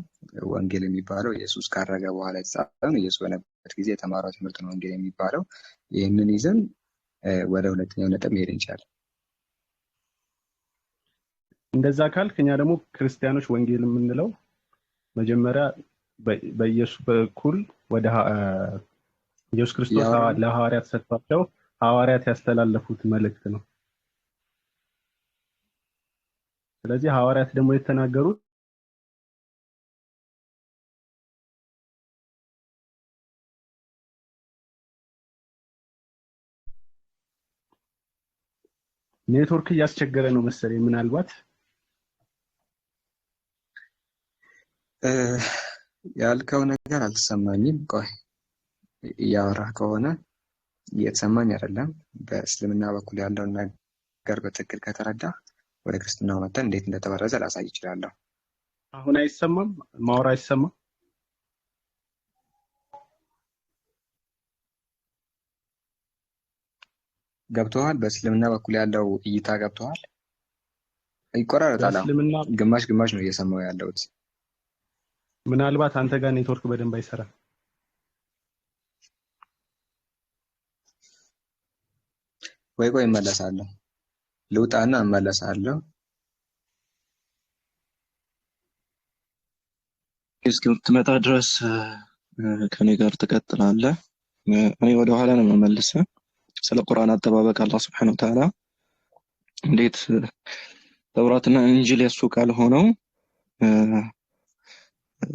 ወንጌል የሚባለው ኢየሱስ ካረገ በኋላ የተጻፈ ነው። ኢየሱስ በነበረበት ጊዜ የተማረው ትምህርት ነው ወንጌል የሚባለው። ይህንን ይዘን ወደ ሁለተኛው ነጥብ መሄድ እንችላለን። እንደዛ ካልክ እኛ ደግሞ ክርስቲያኖች ወንጌል የምንለው መጀመሪያ በኢየሱስ በኩል ወደ ኢየሱስ ክርስቶስ እያወራ ነው። ለሐዋርያት ሰጥቷቸው ሐዋርያት ያስተላለፉት መልእክት ነው። ስለዚህ ሐዋርያት ደግሞ የተናገሩት ኔትወርክ እያስቸገረ ነው መሰለኝ። ምናልባት እ፣ ያልከው ነገር አልተሰማኝም። ቆይ እያወራህ ከሆነ እየተሰማኝ አይደለም። በእስልምና በኩል ያለውን ነገር በትክክል ከተረዳ ወደ ክርስትናው መተን እንዴት እንደተበረዘ ላሳይ እችላለሁ። አሁን አይሰማም፣ ማውራ አይሰማም። ገብቶሃል? በእስልምና በኩል ያለው እይታ ገብቶሃል? ይቆራረጣል። አሁን በእስልምና ግማሽ ግማሽ ነው እየሰማሁ ያለሁት። ምናልባት አንተ ጋር ኔትወርክ በደንብ አይሰራም። ወይ ቆይ እመለሳለሁ፣ ልውጣና እመለሳለሁ። እስክትመጣ ድረስ ከኔ ጋር ትቀጥላለህ። እኔ ወደ ኋላ ነው የምመልስህ። ስለ ቁርአን አጠባበቅ አላህ ስብሐነሁ ወተዓላ እንዴት ተውራትና እንጂል የእሱ ቃል ሆነው እ፣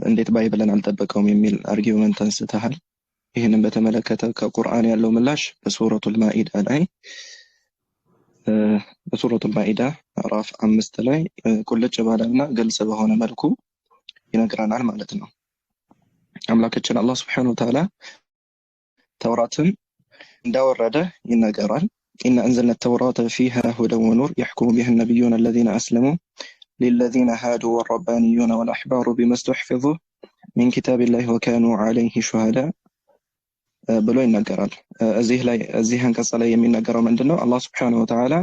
እንዴት Bible ን አልጠበቀውም የሚል argument አንስተሃል። ይህንን በተመለከተ ከቁርአን ያለው ምላሽ በሱረቱል ማኢዳ ላይ እ፣ በሱረቱል ማኢዳ ምዕራፍ 5 ላይ ቁልጭ ባለና ግልጽ በሆነ መልኩ ይነግረናል ማለት ነው። አምላካችን አላህ ስብሐነሁ ወተዓላ ተውራትን እንዳወረደ ይነገራል። إنا أنزلنا التوراة فيها هدى ونور يحكم بها النبيون الذين أسلموا للذين هادوا والربانيون والأحبار بما استحفظوا من كتاب الله وكانوا عليه شهداء ብሎ ይናገራል። እዚህ ላይ እዚህ አንቀጽ ላይ የሚናገረው ምንድን ነው? አላህ ስብሐነሁ ወተዓላ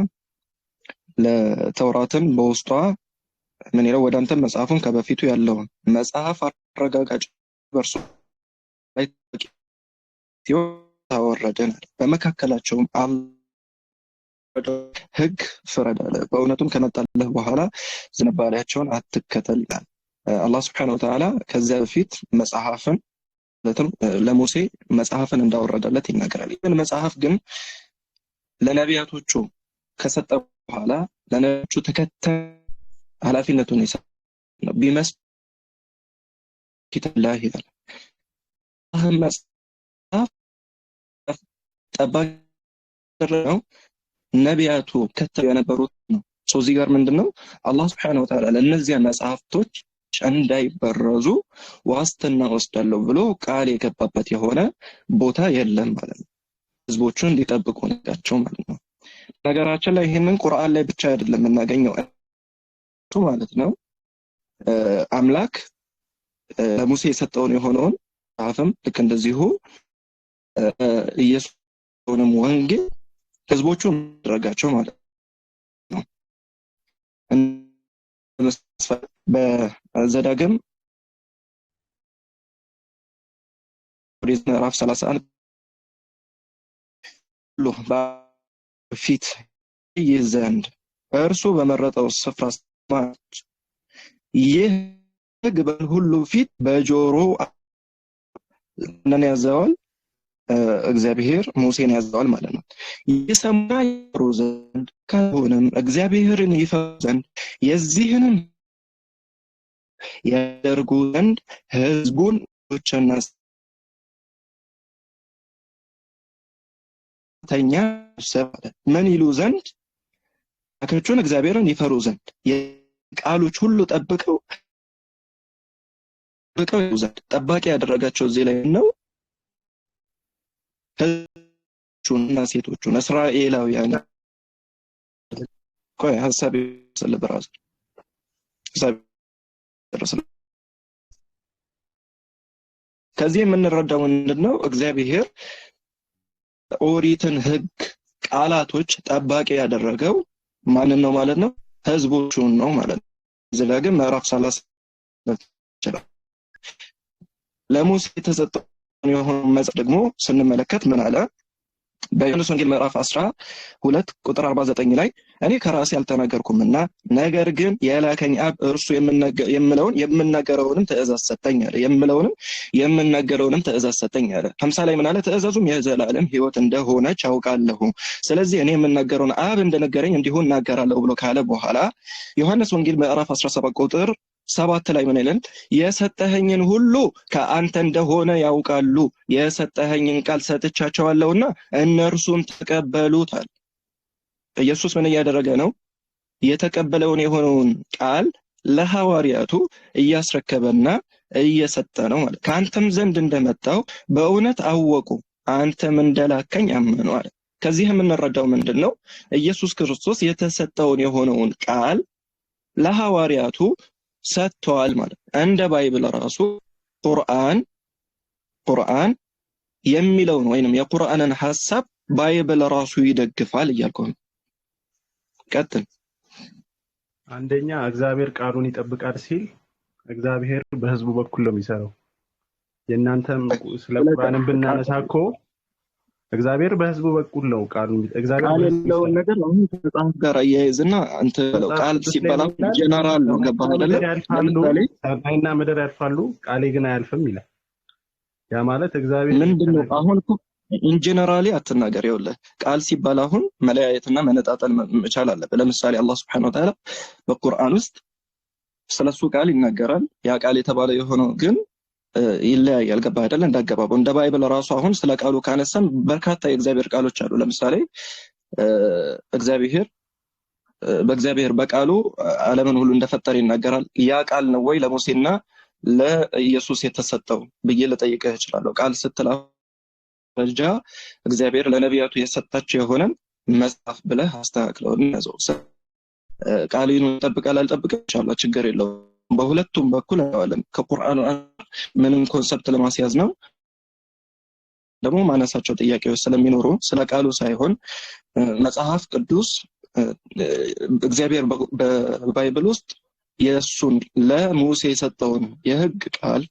ለተውራትን በውስጧ ምን ይለው ወደ አንተም መጽሐፉን ከበፊቱ ያለውን መጽሐፍ አረጋጋጭ በእርሱ ላይ ታወረደን አለ። በመካከላቸውም ሕግ ፍረድ አለ። በእውነቱም ከመጣልህ በኋላ ዝንባሌያቸውን አትከተል ይላል። አላህ ስብሐነሁ ወተዓላ ከዚያ በፊት መጽሐፍን ማለትም ለሙሴ መጽሐፍን እንዳወረደለት ይናገራል። ይህን መጽሐፍ ግን ለነቢያቶቹ ከሰጠ በኋላ ለነቢያቶቹ ተከታይ ኃላፊነቱን የሰጠ ነው። ቢመስ ኪታብላህ ይላል። አላህን መጽሐፍ ጠባቂ ነው ነቢያቱ ከተው የነበሩት ነው። ሰው እዚህ ጋር ምንድነው አላህ ስብሐነሁ ወተዓላ ለእነዚያ መጽሐፍቶች እንዳይበረዙ ዋስትና ወስዳለሁ ብሎ ቃል የገባበት የሆነ ቦታ የለም ማለት ነው። ህዝቦቹን እንዲጠብቁ ነጋቸው ማለት ነው። ነገራችን ላይ ይህንን ቁርአን ላይ ብቻ አይደለም የምናገኘው ማለት ነው። አምላክ ለሙሴ የሰጠውን የሆነውን መጽሐፍም ልክ እንደዚሁ ኢየሱስንም ወንጌል ህዝቦቹን አደረጋቸው ማለት ነው። በዘዳግም ኦሪት ምዕራፍ 31 ሁሉ በፊት ይህ ዘንድ እርሱ በመረጠው ስፍራ ሰማች። ይህ ሕግ በሁሉ ፊት በጆሮ ማንን ያዘዋል? እግዚአብሔር ሙሴን ያዘዋል ማለት ነው። ይሰሙና ይፈሩ ዘንድ ካልሆነም እግዚአብሔርን ይፈሩ ዘንድ የዚህንም ያደርጉ ዘንድ ሕዝቡን ዎችና ተኛ ሰብአለ ምን ይሉ ዘንድ አምላካቸውን እግዚአብሔርን ይፈሩ ዘንድ የቃሎች ሁሉ ጠብቀው ይሉ ዘንድ ጠባቂ ያደረጋቸው እዚህ ላይ ነው። ህዝቦቹንና ሴቶቹን እስራኤላውያን ቆይ ሐሳብ ስለበራሱ ሐሳብ ደረሰ። ከዚህ የምንረዳው ምንድነው? እግዚአብሔር ኦሪትን ሕግ ቃላቶች ጠባቂ ያደረገው ማንን ነው ማለት ነው? ህዝቦቹን ነው ማለት ነው። ዘዳግም ምዕራፍ 30 ይችላል። ለሙሴ የተሰጠውን የሆነው መጽሐፍ ደግሞ ስንመለከት ምን አለ? በዮሐንስ ወንጌል ምዕራፍ 12 ቁጥር 49 ላይ እኔ ከራሴ አልተናገርኩምና ነገር ግን የላከኝ አብ እርሱ የምለውን የምናገረውንም ትእዛዝ ሰጠኝ አለ። የምለውንም የምናገረውንም ትእዛዝ ሰጠኝ አለ። 50 ላይ ምን አለ? ትእዛዙም የዘላለም ሕይወት እንደሆነች አውቃለሁ። ስለዚህ እኔ የምናገረውን አብ እንደነገረኝ እንዲሁ እናገራለሁ ብሎ ካለ በኋላ ዮሐንስ ወንጌል ምዕራፍ 17 ቁጥር 7 ላይ ምን ይላል? የሰጠኸኝን ሁሉ ከአንተ እንደሆነ ያውቃሉ፣ የሰጠኸኝን ቃል ሰጥቻቸዋለሁና እነርሱም ተቀበሉታል። ኢየሱስ ምን እያደረገ ነው? የተቀበለውን የሆነውን ቃል ለሐዋርያቱ እያስረከበና እየሰጠ ነው ማለት። ከአንተም ዘንድ እንደመጣው በእውነት አወቁ፣ አንተም እንደላከኝ አመኑ አለ። ከዚህ የምንረዳው ምንድን ነው? ኢየሱስ ክርስቶስ የተሰጠውን የሆነውን ቃል ለሐዋርያቱ ሰጥተዋል ማለት ነው። እንደ Bible ራሱ ቁርአን የሚለውን ወይንም የቁርአንን ሐሳብ Bible ራሱ ይደግፋል እያልኩ ነው። ቀጥል። አንደኛ እግዚአብሔር ቃሉን ይጠብቃል ሲል እግዚአብሔር በህዝቡ በኩል ነው የሚሰራው። የእናንተም ስለ ቁርአንን ብናነሳ እኮ እግዚአብሔር በህዝቡ በኩል ነው ቃሉን እግዚአብሔር ቃል በህዝቡ የሚለውን ይሰራል። ነገር አሁን ከመጽሐፍ ጋር አያይዝና አንተ በለው። መጽሐፍ ቃል ቅዱስ ላይ ሲባል ምን አሁን ይላል? ጀነራል ነው። ገባህ ሰማይና አይደለ? ምድር ያልፋሉ፣ ለምሳሌ ሰማይና ምድር ያልፋሉ፣ ቃሌ ግን አያልፍም ይላል። ያ ማለት እግዚአብሔር ምንድን ነው የተናገረው አሁን እኮ in generally አትናገር። ይኸውልህ ቃል ሲባል አሁን መለያየትና መነጣጠል መቻል አለብህ። ለምሳሌ አላህ سبحانه وتعالى በቁርአን ውስጥ ስለሱ ቃል ይናገራል። ያ ቃል የተባለ የሆነው ግን ይለያያል። ገባህ አይደለ? እንዳገባቡ እንደ Bible ራሱ አሁን ስለ ቃሉ ካነሳን በርካታ የእግዚአብሔር ቃሎች አሉ። ለምሳሌ እግዚአብሔር በእግዚአብሔር በቃሉ ዓለምን ሁሉ እንደፈጠረ ይናገራል። ያ ቃል ነው ወይ ለሙሴና ለኢየሱስ የተሰጠው ብዬ ልጠይቅህ እችላለሁ። ቃል ስትል አሁን ደረጃ እግዚአብሔር ለነቢያቱ የሰጣቸው የሆነን መጽሐፍ ብለህ አስተካክለው እንያዘው። ቃሉን ይጠብቃል አልጠብቅም ኢንሻአላህ ችግር የለውም። በሁለቱም በኩል እናየዋለን። ከቁርአኑ አንፃር ምንም concept ለማስያዝ ነው ደግሞ ማነሳቸው ጥያቄዎች ስለሚኖሩ ስለ ቃሉ ሳይሆን መጽሐፍ ቅዱስ እግዚአብሔር በ Bible ውስጥ የእሱን ለሙሴ የሰጠውን የሕግ ቃል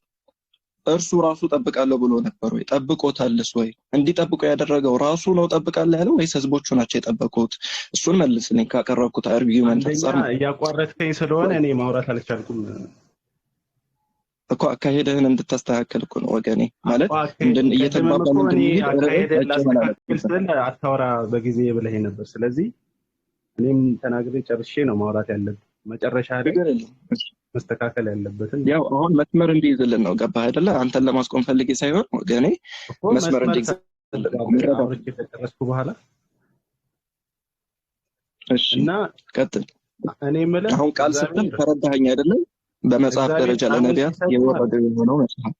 እርሱ ራሱ ጠብቃለሁ ብሎ ነበር ወይ? ጠብቆታልስ ወይ? እንዲጠብቁ ያደረገው ራሱ ነው ጠብቃለሁ ያለው ወይስ ህዝቦቹ ናቸው የጠበቁት? እሱን መልስልኝ ካቀረብኩት argument አንደኛ አንጻር ነው እያቋረጥከኝ ስለሆነ እኔ ማውራት አልቻልኩም። እኮ አካሄድህን እንድታስተካከል እኮ ነው ወገኔ። ማለት እኮ አካሄድ ቅድምም እየተግባባን እኮ እኔ እንድንሄድ ርዕስ አካሄድህን መጨመር ላስተካክል አለብን። ስል አታውራ በጊዜ ብለህ ነበር። ስለዚህ እኔም ተናግሬ ጨርሼ ነው ማውራት ያለብን። መጨረሻ ላይ ችግር የለም። መስተካከል ያለበትን ያው አሁን መስመር እንዲይዝልን ነው። ገባህ አይደለ? አንተን ለማስቆም ፈልጌ ሳይሆን ወገኔ እኮ መስመር መስመር እንዲይዝልን ነው ታስይዛለህ መረዳት። አውርቼ ከጨረስኩ በኋላ እሺ እና ቀጥል። እኔ የምልህ አሁን ቃል ስትል እግዚአብሔር ተረዳኸኝ አይደለም? በመጽሐፍ እግዚአብሔር ደረጃ ቃሉን ለነቢያት ሲሰጥ ማለት የወረደው የሆነው መጽሐፍ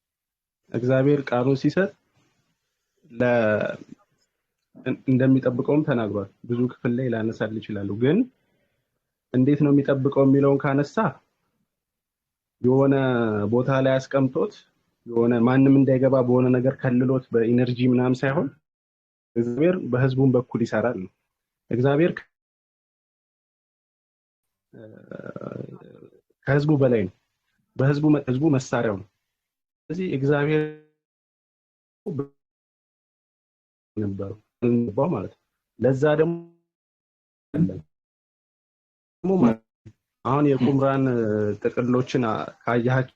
እግዚአብሔር ቃሉን ሲሰጥ እንደሚጠብቀውም ተናግሯል። ብዙ ክፍል ላይ ላነሳል ይችላሉ። ግን እንዴት ነው የሚጠብቀው የሚለውን ካነሳ የሆነ ቦታ ላይ አስቀምጦት የሆነ ማንም እንዳይገባ በሆነ ነገር ከልሎት በ energy ምናምን ሳይሆን እግዚአብሔር በህዝቡም በኩል ይሰራል ነው። እግዚአብሔር ከህዝቡ በላይ ነው። በህዝቡ ህዝቡ መሳሪያው ነው። ስለዚህ እግዚአብሔር ነበረው ማለት ነው። ለዛ ደግሞ አሁን የቁምራን ጥቅሎችን ካያችሁ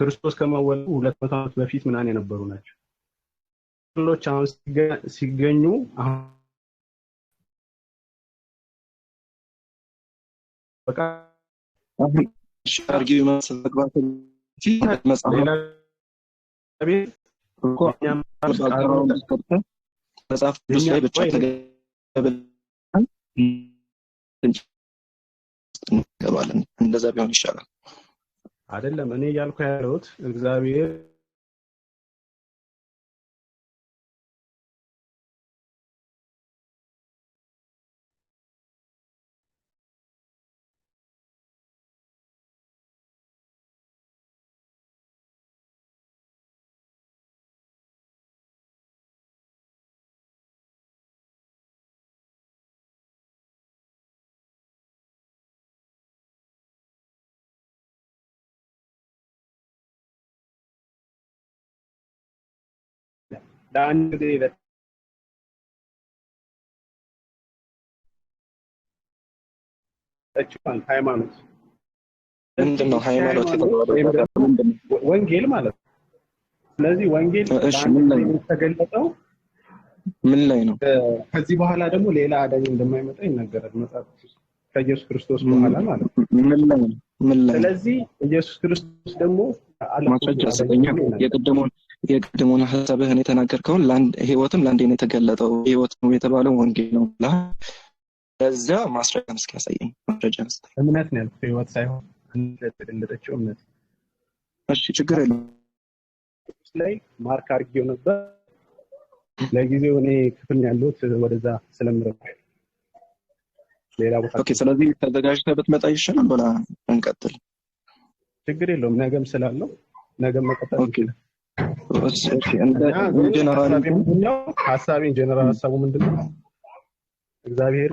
ክርስቶስ ከመወለዱ 200 ዓመት በፊት ምናምን የነበሩ ናቸው። ጥቅሎች አሁን ሲገኙ አሁን በቃ argument መግባት መጽሐፍ ቅዱስ ላይ ብቻ ተገበል እንገባለን። እንደዛ ቢሆን ይሻላል። አይደለም እኔ እያልኩ ያለሁት እግዚአብሔር ለአንድ ጊዜ ለተሰጠችው ሃይማኖት ምንድነው? ሃይማኖት የተባለው ወንጌል ማለት ነው። ስለዚህ ወንጌል የተገለጠው ምን ላይ ነው? ከዚህ በኋላ ደግሞ ሌላ አዳኝ እንደማይመጣ ይናገራል መጽሐፍ ቅዱስ ከኢየሱስ ክርስቶስ በኋላ ማለት ነው። ምን ላይ ነው? ምን ላይ? ስለዚህ ኢየሱስ ክርስቶስ ደግሞ ማስረጃ ስጠኝ። የቀደመውን ሐሳብህን የተናገርከውን ለአንድ ህይወትም ለአንዴ ነው የተገለጠው ህይወት ነው የተባለው ወንጌል ነው ብለሃል። ለዛ ማስረጃ እስኪ ያሳየኝ። ማስረጃ ስጠኝ። እምነት ነው ያልኩት፣ ህይወት ሳይሆን የተገለጠችው እምነት። እሺ ችግር የለውም። ላይ ማርክ አድርጌው ነበር። ለጊዜው እኔ ክፍል ነው ያለሁት፣ ወደዛ ስለምረብ ሌላ ቦታ። okay፣ ስለዚህ ተዘጋጅተህ ብትመጣ ይሻላል። በላ እንቀጥል። ችግር የለውም። ነገም ስላለው ነገም መቀጠል okay። እሺ፣ እንደ ጀነራል ሐሳቤን ጀነራል ሐሳቡ ምንድነው? እግዚአብሔር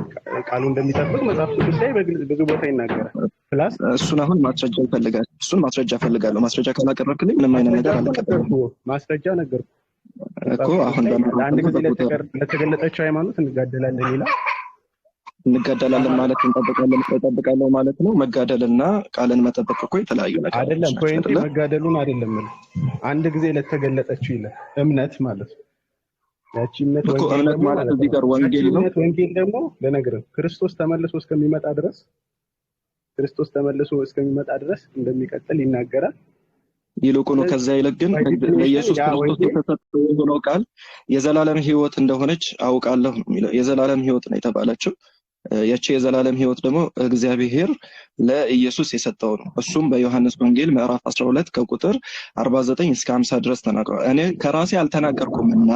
ቃሉ እንደሚጠብቅ መጽሐፍ ቅዱስ ላይ በግልጽ ብዙ ቦታ ይናገራል። plus እሱን አሁን ማስረጃ ይፈልጋል። እሱን ማስረጃ እፈልጋለሁ። ማስረጃ ካላቀረብክልኝ ምንም አይነት ነገር አልቀበልም። ማስረጃ ነገርኩህ እኮ። አሁን ለአንድ ጊዜ ለተገለጠችው ሃይማኖት እንጋደላለን ይላል። እንጋደላለን ማለት እንጠብቃለን እጠብቃለሁ ማለት ነው። መጋደልና ቃልን መጠበቅ እኮ የተለያዩ ነገሮች አይደለም። point ኤ መጋደሉን አይደለም። አንድ ጊዜ ለተገለጠችው ይላል እምነት ማለት ነው። ያቺ እምነት እኮ እምነት ማለት እዚህ ጋር ወንጌል ነው። ወንጌል ደግሞ ልነግርህ ክርስቶስ ተመልሶ እስከሚመጣ ድረስ ክርስቶስ ተመልሶ እስከሚመጣ ድረስ እንደሚቀጥል ይናገራል። ይልቁኑ ከዛ ይልቅ ግን ለኢየሱስ ክርስቶስ የተሰጠው የሆነው ቃል የዘላለም ሕይወት እንደሆነች አውቃለሁ ነው የሚለው። የዘላለም ሕይወት ነው የተባለችው። ያቺ የዘላለም ሕይወት ደግሞ እግዚአብሔር ለኢየሱስ የሰጠው ነው። እሱም በዮሐንስ ወንጌል ምዕራፍ 12 ከቁጥር 49 እስከ 50 ድረስ ተናግሯል። እኔ ከራሴ አልተናገርኩምና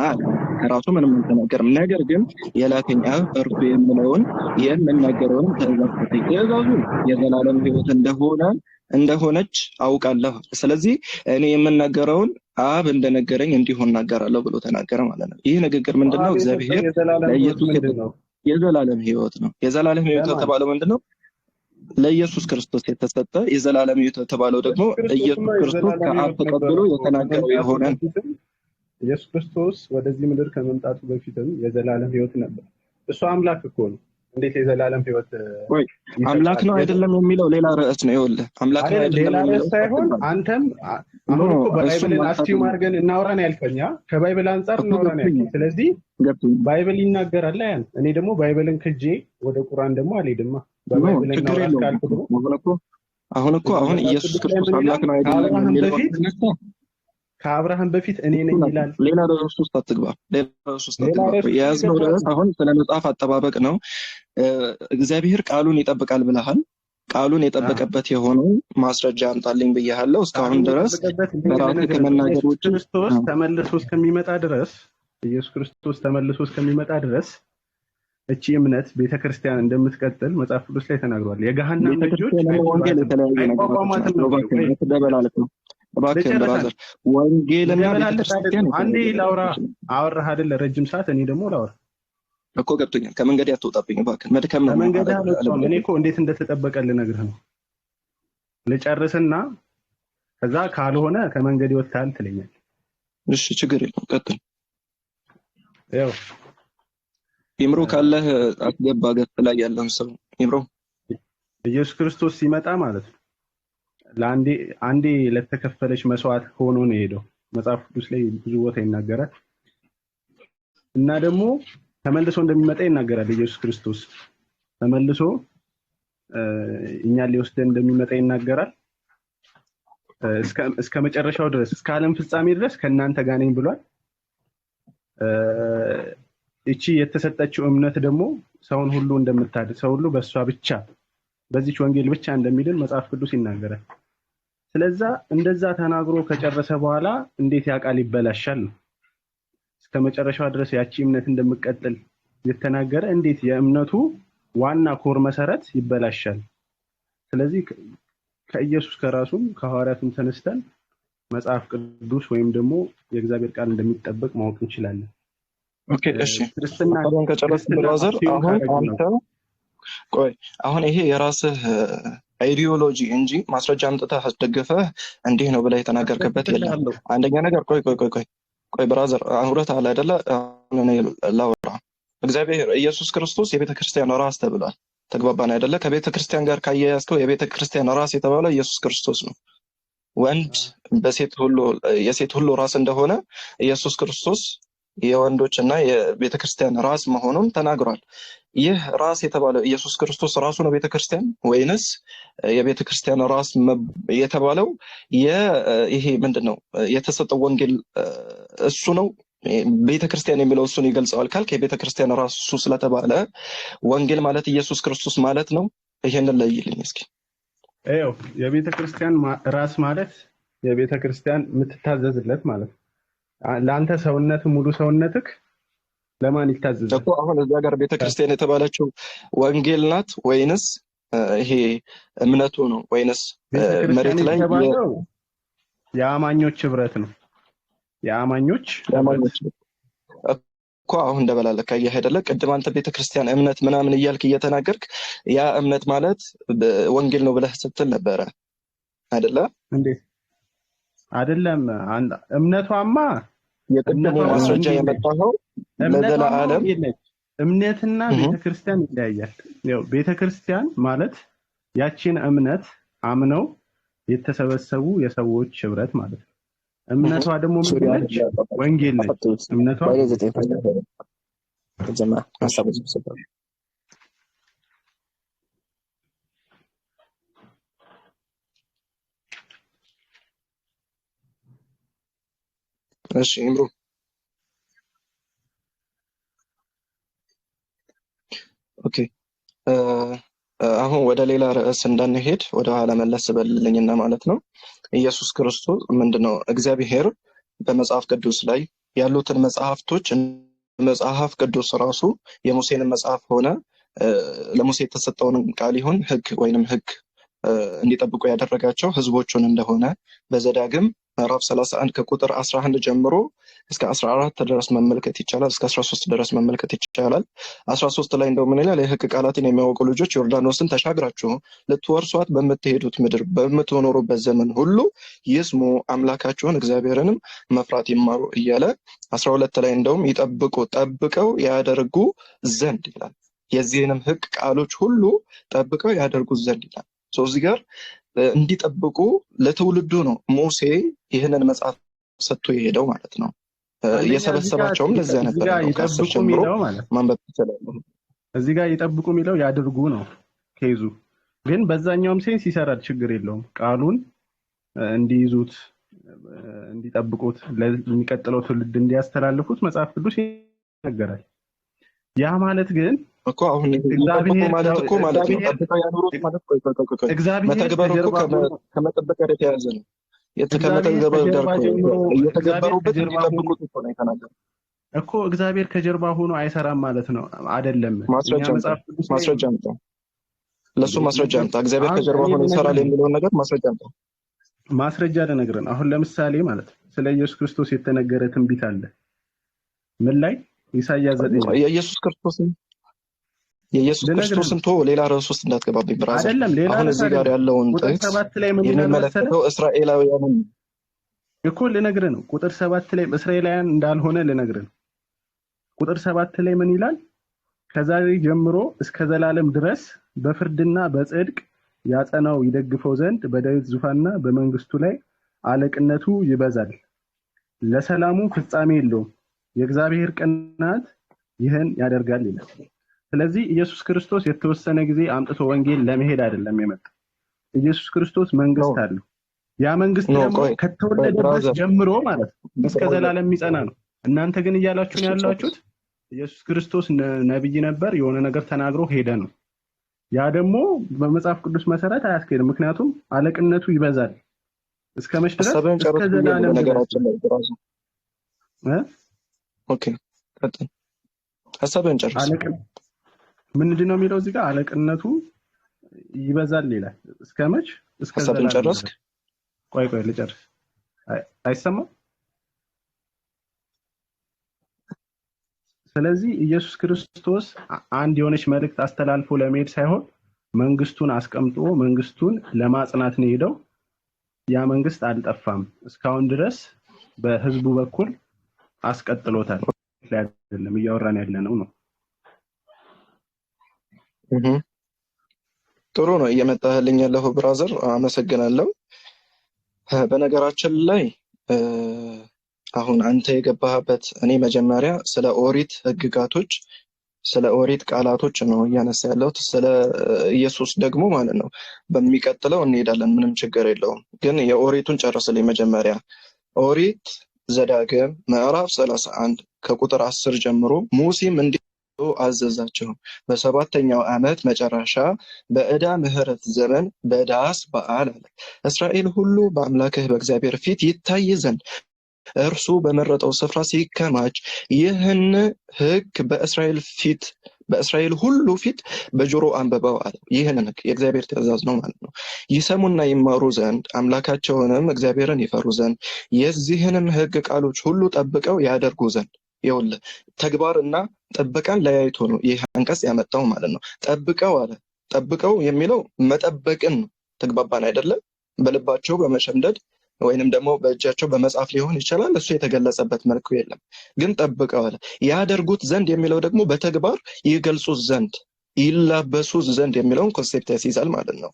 ከራሱ ምንም አልተናገርም፣ ነገር ግን የላከኝ አብ እርሱ የምለውን የምናገረውን ትእዛዝ ሰጠኝ። ትእዛዙ የዘላለም ሕይወት እንደሆነች አውቃለሁ። ስለዚህ እኔ የምናገረውን አብ እንደነገረኝ እንዲሁ እናገራለሁ ብሎ ተናገረ ማለት ነው። ይህ ንግግር ምንድነው? እግዚአብሔር ለኢየሱስ የዘላለም ሕይወት ነው። የዘላለም ሕይወት የተባለው ምንድነው? ለኢየሱስ ክርስቶስ የተሰጠ የዘላለም ሕይወት የተባለው ደግሞ ኢየሱስ ክርስቶስ ከአብ ተቀብሎ የተናገረው የሆነ ኢየሱስ ክርስቶስ ወደዚህ ምድር ከመምጣቱ በፊትም የዘላለም ሕይወት ነበር። እሱ አምላክ እኮ ነው። እንዴት የዘላለም ሕይወት ወይ አምላክ ነው አይደለም የሚለው ሌላ ርዕስ ነው። ይኸውልህ አምላክ ነው አይደለም ሌላ ርዕስ ሳይሆን አንተም አሁን እኮ Bible ን assume አድርገን እናውራ ነው ያልከኝ። ከ Bible አንጻር እናውራ ነው ያልከኝ። ስለዚህ Bible ይናገራል ያን። እኔ ደግሞ Bible ን ክጄ ወደ ቁርአን ደግሞ አልሄድማ። በ Bible እናውራ ካልኩ ደግሞ አሁን እኮ አሁን ኢየሱስ ክርስቶስ አምላክ ነው አይደለም የሚለው ከአብርሃም በፊት እኔ ነኝ ይላል። ሌላ ርዕስ ውስጥ አትግባ። ሌላ ርዕስ ውስጥ አትግባ። የያዝነው ርዕስ አሁን ስለ መጽሐፍ አጠባበቅ ነው። እግዚአብሔር ቃሉን ይጠብቃል ብለሃል። ቃሉን የጠበቀበት የሆነው ማስረጃ አምጣልኝ ብያለሁ። እስካሁን ድረስ በራስህ ከመናገር ውጭ ክርስቶስ ተመልሶ እስከሚመጣ ድረስ ኢየሱስ ክርስቶስ ተመልሶ እስከሚመጣ ድረስ እቺ እምነት ቤተክርስቲያን እንደምትቀጥል መጽሐፍ ቅዱስ ላይ ተናግሯል። የገሃነም ልጆች ወንጌል የተለያዩ ነገሮች ናቸው። እባክህ ነው እባክህ brother፣ ወንጌልና ቤተክርስቲያን አንዴ ላውራ። አወራህ አይደል ረጅም ሰዓት፣ እኔ ደግሞ ላውራ እኮ ገብቶኛል። ከመንገድ አትወጣብኝ እባክህ። መድከም ነው ከመንገድ አልወጣም። እኔ እኮ እንዴት እንደተጠበቀ ልነግርህ ነው። ልጨርስና ከዛ ካልሆነ ከመንገድ ይወጣል ትለኛል። እሺ ችግር የለም ቀጥል። ያው ኢምሮ ካለህ አስገባ፣ ገጽ ላይ ያለውን ሰው ኢምሮ። ኢየሱስ ክርስቶስ ሲመጣ ማለት ነው ለአንዴ አንዴ ለተከፈለች መስዋዕት ሆኖ ነው የሄደው። መጽሐፍ ቅዱስ ላይ ብዙ ቦታ ይናገራል። እና ደግሞ ተመልሶ እንደሚመጣ ይናገራል። ኢየሱስ ክርስቶስ ተመልሶ እኛን ሊወስደን እንደሚመጣ ይናገራል። እስከ መጨረሻው ድረስ እስከ ዓለም ፍጻሜ ድረስ ከእናንተ ጋር ነኝ ብሏል። እቺ የተሰጠችው እምነት ደግሞ ሰውን ሁሉ እንደምታድን ሰው ሁሉ በእሷ ብቻ በዚች ወንጌል ብቻ እንደሚድን መጽሐፍ ቅዱስ ይናገራል። ስለዛ እንደዛ ተናግሮ ከጨረሰ በኋላ እንዴት ያ ቃል ይበላሻል ነው? እስከ መጨረሻው ድረስ ያቺ እምነት እንደምትቀጥል የተናገረ እንዴት የእምነቱ ዋና core መሰረት ይበላሻል? ስለዚህ ከኢየሱስ ከራሱም ከሐዋርያቱም ተነስተን መጽሐፍ ቅዱስ ወይም ደግሞ የእግዚአብሔር ቃል እንደሚጠበቅ ማወቅ እንችላለን። Okay እሺ፣ ክርስትና አሁን ከጨረስክ ክርስትና brother፣ assume አሁን ካደረግን ነው። አንተ ቆይ፣ አሁን ይሄ የራስህ ideology እንጂ ማስረጃ አምጥተህ አስደግፈህ እንዲህ ነው ብለህ የተናገርክበት የለም። አስደግፍልሃለሁ። አንደኛ ነገር ቆይ ቆይ ቆይ ቆይ ቆይ brother፣ አውርተሃል አይደለ? አሁን እኔ ላውራ። እግዚአብሔር ኢየሱስ ክርስቶስ የቤተ ክርስቲያን ራስ ተብሏል። ተግባባን አይደለ? ከቤተ ክርስቲያን ጋር ካያያዝከው የቤተ ክርስቲያን ራስ የተባለው ኢየሱስ ክርስቶስ ነው። ወንድ በሴት ሁሉ የሴት ሁሉ ራስ እንደሆነ ኢየሱስ ክርስቶስ የወንዶች እና የቤተ ክርስቲያን ራስ መሆኑን ተናግሯል። ይህ ራስ የተባለው ኢየሱስ ክርስቶስ ራሱ ነው ቤተ ክርስቲያን ወይንስ የቤተ ክርስቲያን ራስ የተባለው ይሄ ምንድን ነው የተሰጠው ወንጌል እሱ ነው? ቤተ ክርስቲያን የሚለው እሱን ይገልጸዋል ካልክ የቤተ ክርስቲያን ራስ እሱ ስለተባለ ወንጌል ማለት ኢየሱስ ክርስቶስ ማለት ነው? ይሄንን ለይልኝ እስኪ። ይኸው የቤተ ክርስቲያን ራስ ማለት የቤተ ክርስቲያን የምትታዘዝለት ማለት ነው። ለአንተ ሰውነት ሙሉ ሰውነትክ ለማን ይታዘዛል? እኮ አሁን እዛ ጋር ቤተ ክርስቲያን የተባለችው ወንጌል ናት ወይንስ ይሄ እምነቱ ነው ወይንስ ቤተ ክርስቲያን መሬት ላይ የተባለው የአማኞች ህብረት ነው። የአማኞች ህብረት የአማኞች እኮ አሁን እንደበላለክ አየህ አይደለ? ቅድም አንተ ቤተ ክርስቲያን እምነት ምናምን እያልክ እየተናገርክ ያ እምነት ማለት ወንጌል ነው ብለህ ስትል ነበረ አይደለ? እንዴት አይደለም? እምነቷማ የቅድሙ እምነቷማ ማስረጃ ወንጌል ነች። የመጣኸው እምነቷማ ለዘላለም ወንጌል ነች። እምነትና ቤተክርስቲያን ይለያያል። ያው ቤተክርስቲያን ማለት ያቺን እምነት አምነው የተሰበሰቡ የሰዎች ህብረት ማለት ነው። እምነቷ ደግሞ ምንድን ነች? ወንጌል ነች። እምነቷ እሺ ኢምሩ okay። አሁን ወደ ሌላ ርዕስ እንዳንሄድ ወደ ኋላ መለስ በልልኝና ማለት ነው ኢየሱስ ክርስቶስ ምንድነው እግዚአብሔር በመጽሐፍ ቅዱስ ላይ ያሉትን መጽሐፍቶች መጽሐፍ ቅዱስ ራሱ የሙሴን መጽሐፍ ሆነ ለሙሴ የተሰጠውን ቃል ይሁን ህግ ወይንም ህግ እንዲጠብቁ ያደረጋቸው ህዝቦቹን እንደሆነ በዘዳግም ምዕራፍ 31 ከቁጥር 11 ጀምሮ እስከ 14 ድረስ መመልከት ይቻላል። እስከ 13 ድረስ መመልከት ይቻላል። 13 ላይ እንደው ምን ይላል? የህግ ቃላትን የሚያውቁ ልጆች ዮርዳኖስን ተሻግራችሁ ልትወርሷት በምትሄዱት ምድር በምትኖሩበት ዘመን ሁሉ ይስሙ፣ አምላካችሁን እግዚአብሔርንም መፍራት ይማሩ እያለ 12 ላይ እንደውም ይጠብቁ ጠብቀው ያደርጉ ዘንድ ይላል። የዚህንም ህግ ቃሎች ሁሉ ጠብቀው ያደርጉ ዘንድ ይላል። እዚህ ጋር እንዲጠብቁ ለትውልዱ ነው ሙሴ ይህንን መጽሐፍ ሰጥቶ የሄደው ማለት ነው። የሰበሰባቸውም ለዚያ ነበር። ይጠብቁ የሚለው ማለት ማንበብ ትችላለህ። እዚህ ጋር ይጠብቁ የሚለው ያድርጉ ነው case ኡ። ግን በዛኛውም sense ይሰራል፣ ችግር የለውም። ቃሉን እንዲይዙት እንዲጠብቁት፣ ለሚቀጥለው ትውልድ እንዲያስተላልፉት መጽሐፍ ቅዱስ ይናገራል። ያ ማለት ግን እኮ አሁን ይጠብቁ ማለት እኮ ማለት ነው ጠብቀው ያኑሩት ማለት ቆይ ቆይ ቆይ ቆይ መተግበር እኮ ከመጠበቅ ጋር የተያያዘ ነው። ከመተግበር ጋር እየተገበሩበት እንዲጠብቁት እኮ ነው የተናገረው እኮ። እግዚአብሔር ከጀርባ ሆኖ አይሰራም ማለት ነው አይደለም። ማስረጃ አምጣ፣ ለሱ ማስረጃ አምጣ። እግዚአብሔር ከጀርባ ሆኖ ይሰራል የሚለውን ነገር ማስረጃ አምጣ። ማስረጃ ልነግርህ። አሁን ለምሳሌ ማለት ስለ ኢየሱስ ክርስቶስ የተነገረ ትንቢት አለ። ምን ላይ? ኢሳይያስ 9 የኢየሱስ ክርስቶስ የኢየሱስ ልነግርህ ነው። ክርስቶስን ቶ ሌላ ርዕስ ውስጥ እንዳትገባብኝ brother። አይደለም ሌላ አሁን ርዕስ እዚህ ጋር አይደለም። ያለውን ቁጥር ጥቅስ 7 ላይ ምን ይላል መሰለህ? የሚመለከተው እስራኤላውያንን እኮ ልነግርህ ነው። ቁጥር 7 ላይ እስራኤላውያን እንዳልሆነ ልነግርህ ነው። ቁጥር 7 ላይ ምን ይላል? ከዛሬ ጀምሮ እስከ ዘላለም ድረስ በፍርድና በጽድቅ ያጸናው ይደግፈው ዘንድ በዳዊት ዙፋንና በመንግስቱ ላይ አለቅነቱ ይበዛል፣ ለሰላሙ ፍጻሜ የለውም፣ የእግዚአብሔር ቅናት ይህን ያደርጋል ይላል። ስለዚህ ኢየሱስ ክርስቶስ የተወሰነ ጊዜ አምጥቶ ወንጌል ለመሄድ አይደለም የመጣው። ኢየሱስ ክርስቶስ no መንግስት አለው። ያ መንግስት no ደግሞ ቆይ ቆይ ከተወለደበት brother ጀምሮ ማለት ነው እስከ brother ዘላለም የሚጸና ነው። እናንተ ግን እያላችሁ እሺ ነው ጨርስ። ያላችሁት ኢየሱስ ክርስቶስ ነብይ ነበር፣ የሆነ ነገር ተናግሮ ሄደ ነው። ያ ደግሞ በመጽሐፍ ቅዱስ መሰረት አያስኬድም። ምክንያቱም አለቅነቱ ይበዛል። እስከ መች ድረስ? ሀሳብህን እስከ ጨርስ ብያለሁ። ዘላለም ድረስ በነገራችን ላይ brother እ? okay ቀጥል። ሀሳብህን ጨርስ። አለቅ ምንድን ነው የሚለው እዚህ ጋር? አለቅነቱ ይበዛል ይላል። እስከ መች? እስከ ሀሳብህን ዘላለም ጨረስክ? ድረስ። ቆይ ቆይ ልጨርስ። አይሰማም? ስለዚህ ኢየሱስ ክርስቶስ አንድ የሆነች መልእክት አስተላልፎ ለመሄድ ሳይሆን መንግስቱን አስቀምጦ መንግስቱን ለማጽናት ነው የሄደው። ያ መንግስት አልጠፋም፣ እስካሁን ድረስ በህዝቡ በኩል አስቀጥሎታል። ላይ አይደለም እያወራን ያለ ነው ነው። እህ ጥሩ ነው እየመጣህልኝ ያለኸው brother፣ አመሰግናለሁ። በነገራችን ላይ እ፣ አሁን አንተ የገባህበት እኔ መጀመሪያ ስለ ኦሪት ህግጋቶች ስለ ኦሪት ቃላቶች ነው እያነሳ ያለሁት። ስለ ኢየሱስ ደግሞ ማለት ነው በሚቀጥለው እንሄዳለን፣ ምንም ችግር የለውም። ግን የኦሪቱን ጨርስልኝ መጀመሪያ። ኦሪት ዘዳግም ምዕራፍ 31 ከቁጥር 10 ጀምሮ ሙሴም እንዲህ ብሎ አዘዛቸው፣ በሰባተኛው ዓመት መጨረሻ በዕዳ ምሕረት ዘመን በዳስ በዓል አለ እስራኤል ሁሉ በአምላክህ በእግዚአብሔር ፊት ይታይ ዘንድ እርሱ በመረጠው ስፍራ ሲከማች ይህን ሕግ በእስራኤል ሁሉ ፊት በጆሮ አንብበው አለ። ይህንን ሕግ የእግዚአብሔር ትእዛዝ ነው ማለት ነው። ይሰሙና ይማሩ ዘንድ አምላካቸውንም እግዚአብሔርን ይፈሩ ዘንድ የዚህንም ሕግ ቃሎች ሁሉ ጠብቀው ያደርጉ ዘንድ። ይኸውልህ ተግባርና ጥበቃን ለያይቶ ነው ይህ አንቀጽ ያመጣው ማለት ነው። ጠብቀው አለ። ጠብቀው የሚለው መጠበቅን ነው። ተግባባን አይደለም? በልባቸው በመሸምደድ ወይንም ደግሞ በእጃቸው በመጻፍ ሊሆን ይችላል። እሱ የተገለጸበት መልኩ የለም። ግን ጠብቀው አለ። ያደርጉት ዘንድ የሚለው ደግሞ በተግባር ይገልጹት ዘንድ ይላበሱት ዘንድ የሚለውን concept ያስይዛል ማለት ነው።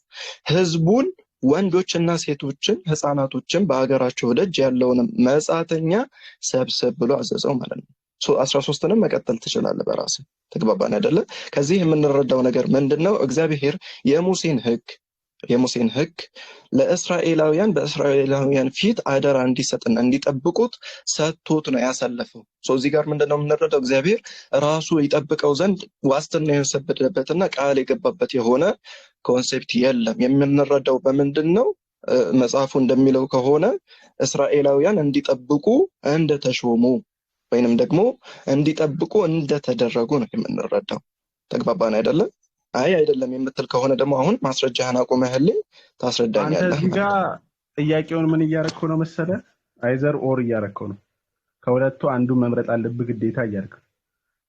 ህዝቡን ወንዶችና ሴቶችን ህፃናቶችን በሀገራቸው ደጅ ያለውንም መጻተኛ ሰብስብ ብሎ አዘዘው ማለት ነው። 13ንም መቀጠል ትችላለህ በራስህ። ተግባባን አይደለ? ከዚህ የምንረዳው ነገር ምንድን ነው? እግዚአብሔር የሙሴን ህግ ለእስራኤላውያን በእስራኤላውያን ፊት አደራ እንዲሰጥና እንዲጠብቁት ሰጥቶት ነው ያሳለፈው። So እዚህ ጋር ምንድነው የምንረዳው? እግዚአብሔር ራሱ ይጠብቀው ዘንድ ዋስትና የወሰደበትና ቃል የገባበት የሆነ concept የለም። የምንረዳው በምንድን ነው? መጽሐፉ እንደሚለው ከሆነ እስራኤላውያን እንዲጠብቁ እንደተሾሙ ወይንም ደግሞ እንዲጠብቁ እንደተደረጉ ነው የምንረዳው። ተግባባን አይደለም? አይ አይደለም የምትል ከሆነ ደግሞ አሁን ማስረጃህን አቁመህልኝ አንተ ታስረዳኛለህ እዚህ ማለት ጋር ነው። ጥያቄውን ምን እያረከው ነው መሰለ? either or እያረከው ነው። ከሁለቱ አንዱን መምረጥ አለብህ ግዴታ እያልክ ነው።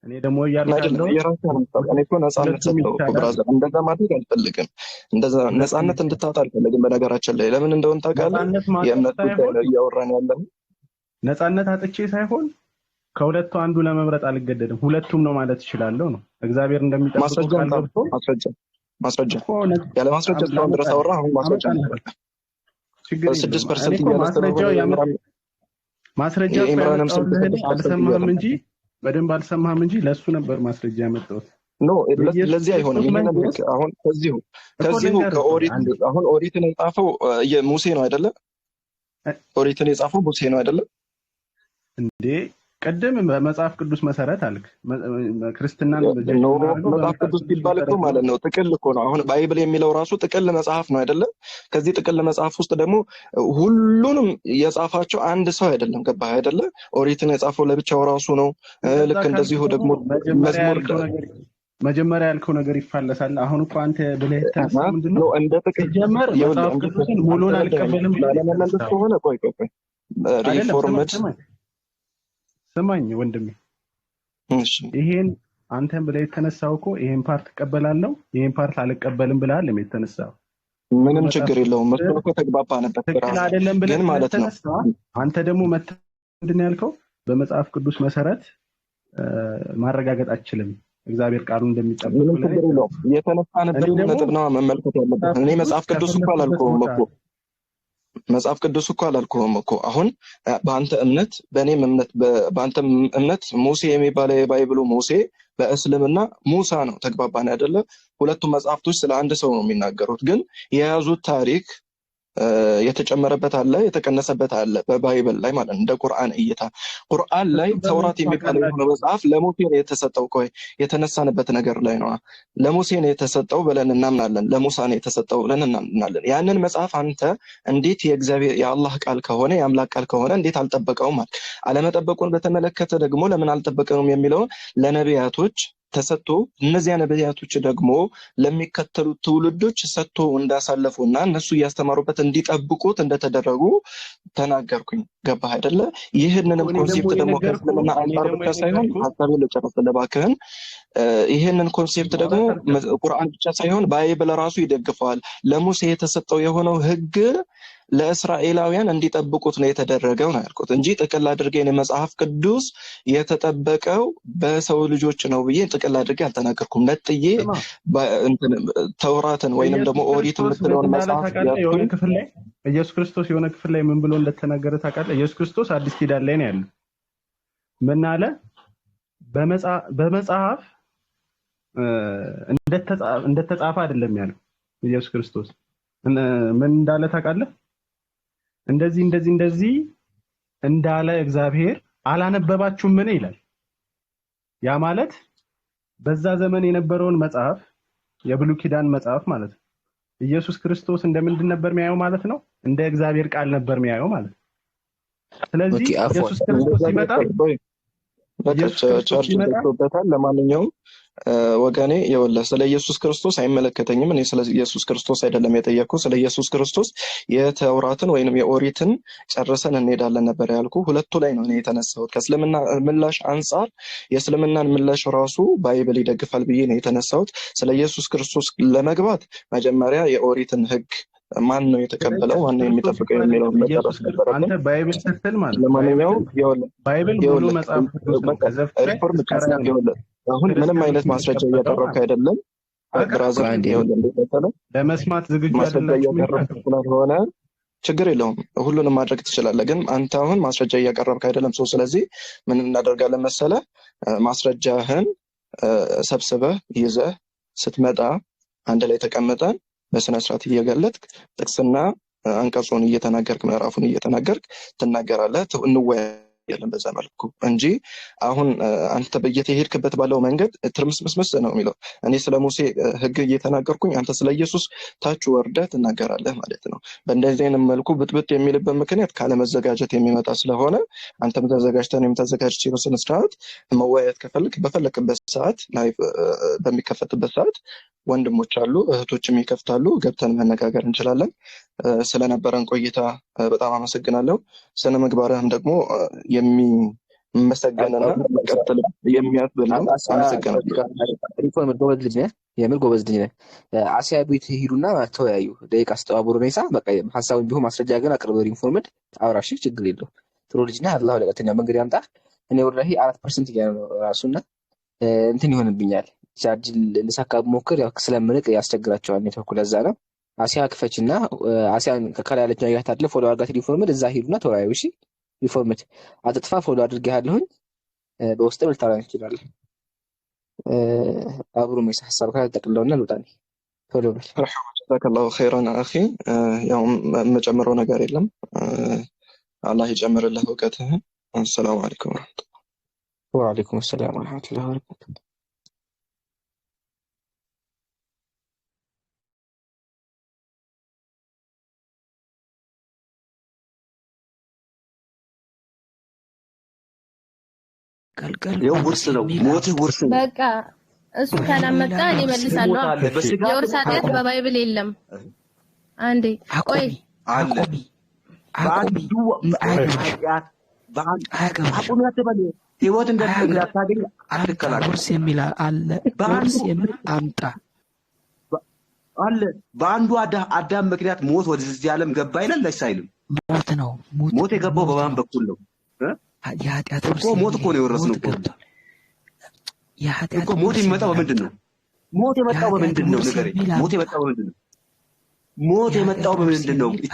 እኔ ደግሞ እያልኩ አይደለም ያለሁት የራስህን ሀሳብ። እኔ እኮ ነፃነት ሁለቱም ሰጠው እኮ ይቻላል፣ brother። እንደዛ ማድረግ አልፈልግም። እንደዛ ሁለቱም ነፃነት ይቻላል። እንድታጣ አልፈልግም። በነገራችን ላይ ለምን እንደሆነ ታውቃለህ? ነፃነት ማጣት የእምነት ጉዳይ ሳይሆን ነው እያወራን ያለነው። ነፃነት አጥቼ ሳይሆን ከሁለቱ አንዱ ለመምረጥ አልገደድም። ሁለቱም ነው ማለት እችላለሁ ነው። እግዚአብሔር እንደሚጠብቀው ማስረጃ ቃል አምጣ። ገብቶ ማስረጃ ማስረጃ እኮ ያለ ማስረጃ እስካሁን ድረስ ላመጣልህ አወራ። አሁን ማስረጃ አመጣልህ፣ ችግር ስድስት የለውም። እኔ percent እኮ እያለ ስለሆነ ማስረጃው ማስረጃ እኮ የኢምራንም ስልክ ያመጣሁልህ እኔ 6% እያለ አልሰማህም ነው። እንጂ በደንብ አልሰማህም እንጂ ለእሱ ነበር ማስረጃ ያመጣሁት። No የኢየሱስ ለዚህ አይሆንም። ክርስቶስ ይህንን ህግ መንግስት አሁን ከዚሁ እኮ ከዚሁ ልንገርህ እኮ ከኦሪት አንዴ አሁን ኦሪትን የጻፈው ሙሴ ነው አይደለ? ኦሪትን የጻፈው ሙሴ ነው አይደለ? እንዴ ቅድም በመጽሐፍ ቅዱስ መሰረት አልክ። ክርስትናን ጀጅ No የምናደርገው መጽሐፍ በመጽሐፍ ቅዱስ ቅዱስ ሲባል እኮ መሰረት ነው። ማለት ነው ጥቅል እኮ ነው። አሁን Bible የሚለው ራሱ ጥቅል መጽሐፍ ነው አይደለም? ከዚህ ጥቅል መጽሐፍ ውስጥ ደግሞ ሁሉንም የጻፋቸው አንድ ሰው አይደለም። ገባህ አይደለ? ኦሪትን የጻፈው ለብቻው ራሱ ነው። እንደዛ ልክ ካልክ እንደዚሁ ደግሞ ደግሞ መጀመሪያ መዝሙር ያልከው ነገር መጀመሪያ ያልከው ነገር ይፋለሳል። አሁን እኮ አንተ ብለህ የተነሳው ምንድን ነው ነው? እንደ ጥቅል ሲጀመር ይኸውልህ፣ መጽሐፍ እንደ ቅዱስን ሙሉን አልተረዳኸኝም። አልቀበልም ብለህ ላለመመለስ የተነሳው ከሆነ ቆይ ቆይ ቆይ አይደለም። ስማኝ Reformed ስማኝ ስማኝ ወንድሜ፣ እሺ ይሄን አንተም ብለህ የተነሳው እኮ ይሄን part እቀበላለሁ ይሄን part አልቀበልም ብለሃል የተነሳው። ምንም መጽሐፍ ችግር የለውም። እሱ እኮ ተግባባንበት ትክክል brother። አይደለም ብለህ ግን ማለት ነው ስለተነሳ አንተ ደግሞ መተህ ምንድን ነው ያልከው? በመጽሐፍ ቅዱስ መሰረት ማረጋገጥ አችልም እግዚአብሔር ቃሉ እንደሚጠብቅ ምንም ብለህ ችግር የለውም። እኔ የተነሳንበትን ደግሞ ነጥብ ነው መመልከት ያለብን። መጽሐፍ እኔ ቅዱስ መጽሐፍ ቅዱስ እኮ ከፈለኩበት አላልኩህም ቦታ እኮ መጽሐፍ ቅዱስ እኮ አላልኩህም እኮ። አሁን በአንተ እምነት በእኔም እምነት በአንተም እምነት ሙሴ የሚባለው የ Bible ኡ ሙሴ በእስልምና ሙሳ ነው። ተግባባን አይደለ? ሁለቱም መጽሐፍቶች ስለ አንድ ሰው ነው የሚናገሩት፣ ግን የያዙት ታሪክ የተጨመረበት አለ፣ የተቀነሰበት አለ። በ Bible ላይ ማለት ነው። እንደ ቁርአን እይታ ቁርአን ላይ እሱ በምን ተውራት የሚባለው የሆነ ታውቃላችሁ? መጽሐፍ ለሙሴ ነው የተሰጠው። ቆይ የተነሳንበት ነገር ላይ ነው። ለሙሴ ነው የተሰጠው ብለን እናምናለን። ለሙሳ ነው የተሰጠው ብለን እናምናለን። ያንን መጽሐፍ አንተ እንዴት የእግዚአብሔር የአላህ ቃል ከሆነ የአምላክ ቃል ከሆነ እንዴት አልጠበቀውም? አልክ። አለመጠበቁን በተመለከተ ደግሞ ለምን አልጠበቀውም የሚለውን ለነቢያቶች ተሰጥቶ እነዚያ ነቢያቶች ደግሞ ለሚከተሉት ትውልዶች ሰጥቶ እንዳሳለፉ እና እነሱ እያስተማሩበት እንዲጠብቁት እንደተደረጉ ተናገርኩኝ። ገባህ አይደለ? ይህንንም እኔ ደግሞ concept ደግሞ የነገርኩህ ከእስልምና እኔ አንጻር ደግሞ ብቻ ሳይሆን የነገርኩህ ሀሳቤን ልጨርስልህ እባክህን። ይህንን concept ደግሞ ማውራት አልቻልኩም። ቁርአን ብቻ ሳይሆን Bible ራሱ ይደግፈዋል። ለሙሴ የተሰጠው የሆነው ሕግ ለእስራኤላውያን እንዲጠብቁት ነው የተደረገው ነው ያልኩት እንጂ ጥቅል አድርጌ እኔ መጽሐፍ ቅዱስ የተጠበቀው በሰው ልጆች ነው ብዬ ጥቅል አድርጌ አልተናገርኩም። ነጥዬ ስማ እንትን ተውራትን ወይንም ኢየሱስ ደግሞ ኦሪት ክርስቶስ ምን የምትለውን እንዳለ መጽሐፍ ታውቃለህ? የሆነ ያዝኩኝ። ክፍል ላይ ኢየሱስ ክርስቶስ የሆነ ክፍል ላይ ምን ብሎ እንደተናገረ ታውቃለህ? ኢየሱስ ክርስቶስ አዲስ ኪዳን ላይ ነው ያለው። ምን አለ? በመጽሐፍ እንደተጻፈ አይደለም ያለው ኢየሱስ ክርስቶስ። ምን እንዳለ ታውቃለህ? እንደዚህ እንደዚህ እንደዚህ እንዳለ እግዚአብሔር አላነበባችሁም ምን ይላል። ያ ማለት በዛ ዘመን የነበረውን መጽሐፍ የብሉይ ኪዳን መጽሐፍ ማለት ነው። ኢየሱስ ክርስቶስ እንደምንድን ነበር የሚያየው ማለት ነው? እንደ እግዚአብሔር ቃል ነበር የሚያየው ማለት ነው። ስለዚህ okay አፍዋን ኢየሱስ ክርስቶስ እንደዛ ሲመጣ ቆይ በቃ ኢየሱስ ክርስቶስ ቻርጅ ሲመጣ ዘግቶበታል። ለማንኛውም ወገኔ ይኸውልህ ስለ ኢየሱስ ክርስቶስ አይመለከተኝም። እኔ ስለ ኢየሱስ ክርስቶስ አይደለም የጠየቅኩህ። ስለ ኢየሱስ ክርስቶስ የተውራትን ወይንም የኦሪትን ጨርሰን እንሄዳለን ነበር ያልኩ። ሁለቱ ላይ ነው እኔ የተነሳሁት። ከእስልምና ምላሽ አንጻር የእስልምናን ምላሽ ራሱ Bible ይደግፋል ብዬ ነው የተነሳሁት። ስለ ኢየሱስ ክርስቶስ ለመግባት መጀመሪያ የኦሪትን ሕግ ማን ነው ስለ የተቀበለው፣ ኢየሱስ ማን ነው ክርስቶስ የሚጠብቀው እኮ አይደለም የሚለውን መጨረስ ኢየሱስ ክርስቶስ ነበረብን። አንተ Bible ስትል ማለት ነው ለማንኛውም ይኸውልህ Bible ሙሉ ይኸውልህ መጽሐፍ ቅዱስ ነው። በቃ ከዘፍጥረት ሪፎርም እስከ ራዕይ ነው ይኸውልህ አሁን ምንም ክርስቲያኖች አይነት ማስረጃ የሚቀበለው እያቀረብክ ማለት ነው። አይደለም brother። ቆይ አንዴ ይኸውልህ እንዴት መሰለህ ለመስማት ዝግጁ ማስረጃ አይደላችሁም እንጂ እያቀረብክ ስላልሆነ ችግር የለውም፣ ሁሉንም ማድረግ ትችላለህ። ግን አንተ አሁን ማስረጃ እያቀረብክ አይደለም ሰው። ስለዚህ ምን እናደርጋለን መሰለህ ማስረጃህን ሰብስበህ ይዘህ ስትመጣ አንድ ላይ ተቀምጠን በስነ ስርዓት እየገለጥክ ጥቅስና አንቀጹን እየተናገርክ ምዕራፉን እየተናገርክ ትናገራለህ። እንወያያለን በዛ መልኩ እንጂ አሁን አንተ በየተሄድክበት ባለው መንገድ ትርምስምስምስ ነው የሚለው። እኔ ስለ ሙሴ ሕግ እየተናገርኩኝ አንተ ስለ ኢየሱስ ታች ወርደህ ትናገራለህ ማለት ነው። በእንደዚህ አይነት መልኩ ብጥብጥ የሚልበት ምክንያት ካለመዘጋጀት የሚመጣ ስለሆነ አንተም ተዘጋጅተህ እኔም ተዘጋጅቼ በስነ ስርዓት መወያየት ከፈለክ በፈለክበት ሰዓት live በሚከፈትበት ሰዓት ወንድሞች አሉ፣ እህቶችም ይከፍታሉ፣ ገብተን መነጋገር እንችላለን። ስለነበረን ቆይታ በጣም አመሰግናለሁ። ስነ ምግባርህም ደግሞ የሚመሰገንና ቀጥል የሚያስብል ነው። አመሰግናለሁ። ሪፎርም ጎበዝ ልጅ ነህ፣ የምር ጎበዝ ልጅ ነህ። አሲያ ቤት ሂዱና ተወያዩ። ደቂቃ ስጠው አብሮ ሜሳ በቃ ሀሳቡን ቢሆን ማስረጃ ግን አቅርብ። ሪፎርምድ አውራሽ ችግር የለው። ጥሩ ልጅ ነህ። አላህ ወደ ቀጥተኛው መንገድ ያምጣ። እኔ ወላሂ 4% እያለ ነው ራሱና እንትን ይሆንብኛል። ቻርጅ ልሳካ ብሞክር ያው ስለምርቅ ያስቸግራቸዋል ኔትወርኩ። ለዛ ነው አሲያ ክፈችና አሲያን ከላይ ያለችው ነገር ታድለ follow አድርጋት ሪፎርምድ እዛ ሂዱና ተወያዩ። እሺ ሪፎርምድ አጥጥፋ follow አድርጌሃለሁኝ። በውስጥም ልታወራኝ ትችላለህ። አብሮ ሜሳ ሀሳብ ካለ ጠቅልለውና ልውጣ እኔ። ቶሎ በል። ጀዛከላሁ ኸይረን አኺ። ያው የምጨምረው ነገር የለም። አላህ ይጨምርልህ እውቀትህን። አሰላሙ አለይኩም ወረሕመቱላህ። ወአለይኩም ሰላም ወረሕመቱላሂ ወበረካቱ። ቀልቀል ይኸው ውርስ ነው፣ የሚል ሞትህ ውርስ ነው። በቃ እሱ ካላመጣ እኔ መልሳለሁ። ትሞታለህ፣ በስጋ የውርስ ኃጢአት ትሞታለህ። በ Bible የለም። አንዴ ቆይ አቁሚ አለ አቁሚ አቁሚ። በአንዱ አያገባሽም ኃጢአት በአንድ አያገባሽም። አቁሚ አትበል። ህይወት አያገ እንዳታገኝ አምጣ። አትከላከል። ውርስ የሚል አለ። በአንዱ ውርስ የሚል አምጣ። አለ በአንዱ አዳም ምክንያት ሞት ወደዚህ ዓለም ገባ ይላል ወይስ አይልም? ሞት ነው። ሞት ሞት የገባው ሞት በማን ነው። በኩል ነው እ? የኃጢአት እኮ ውርስ ሞት የሚል እኮ ነው የለም። የወረስነው ሞት እኮ ገብቷል። የኃጢአት እኮ ሞት ውርስ የሚመጣው የሚል በምንድን አምጣ። ነው? ሞት የመጣው የኃጢአት በምንድን ነው ውርስ ንገረኝ። የሚል ሞት አምጣ። የመጣው በምንድን ነው? ሞት የኃጢአት የመጣው ውርስ በምንድን ነው? የሚል እቺ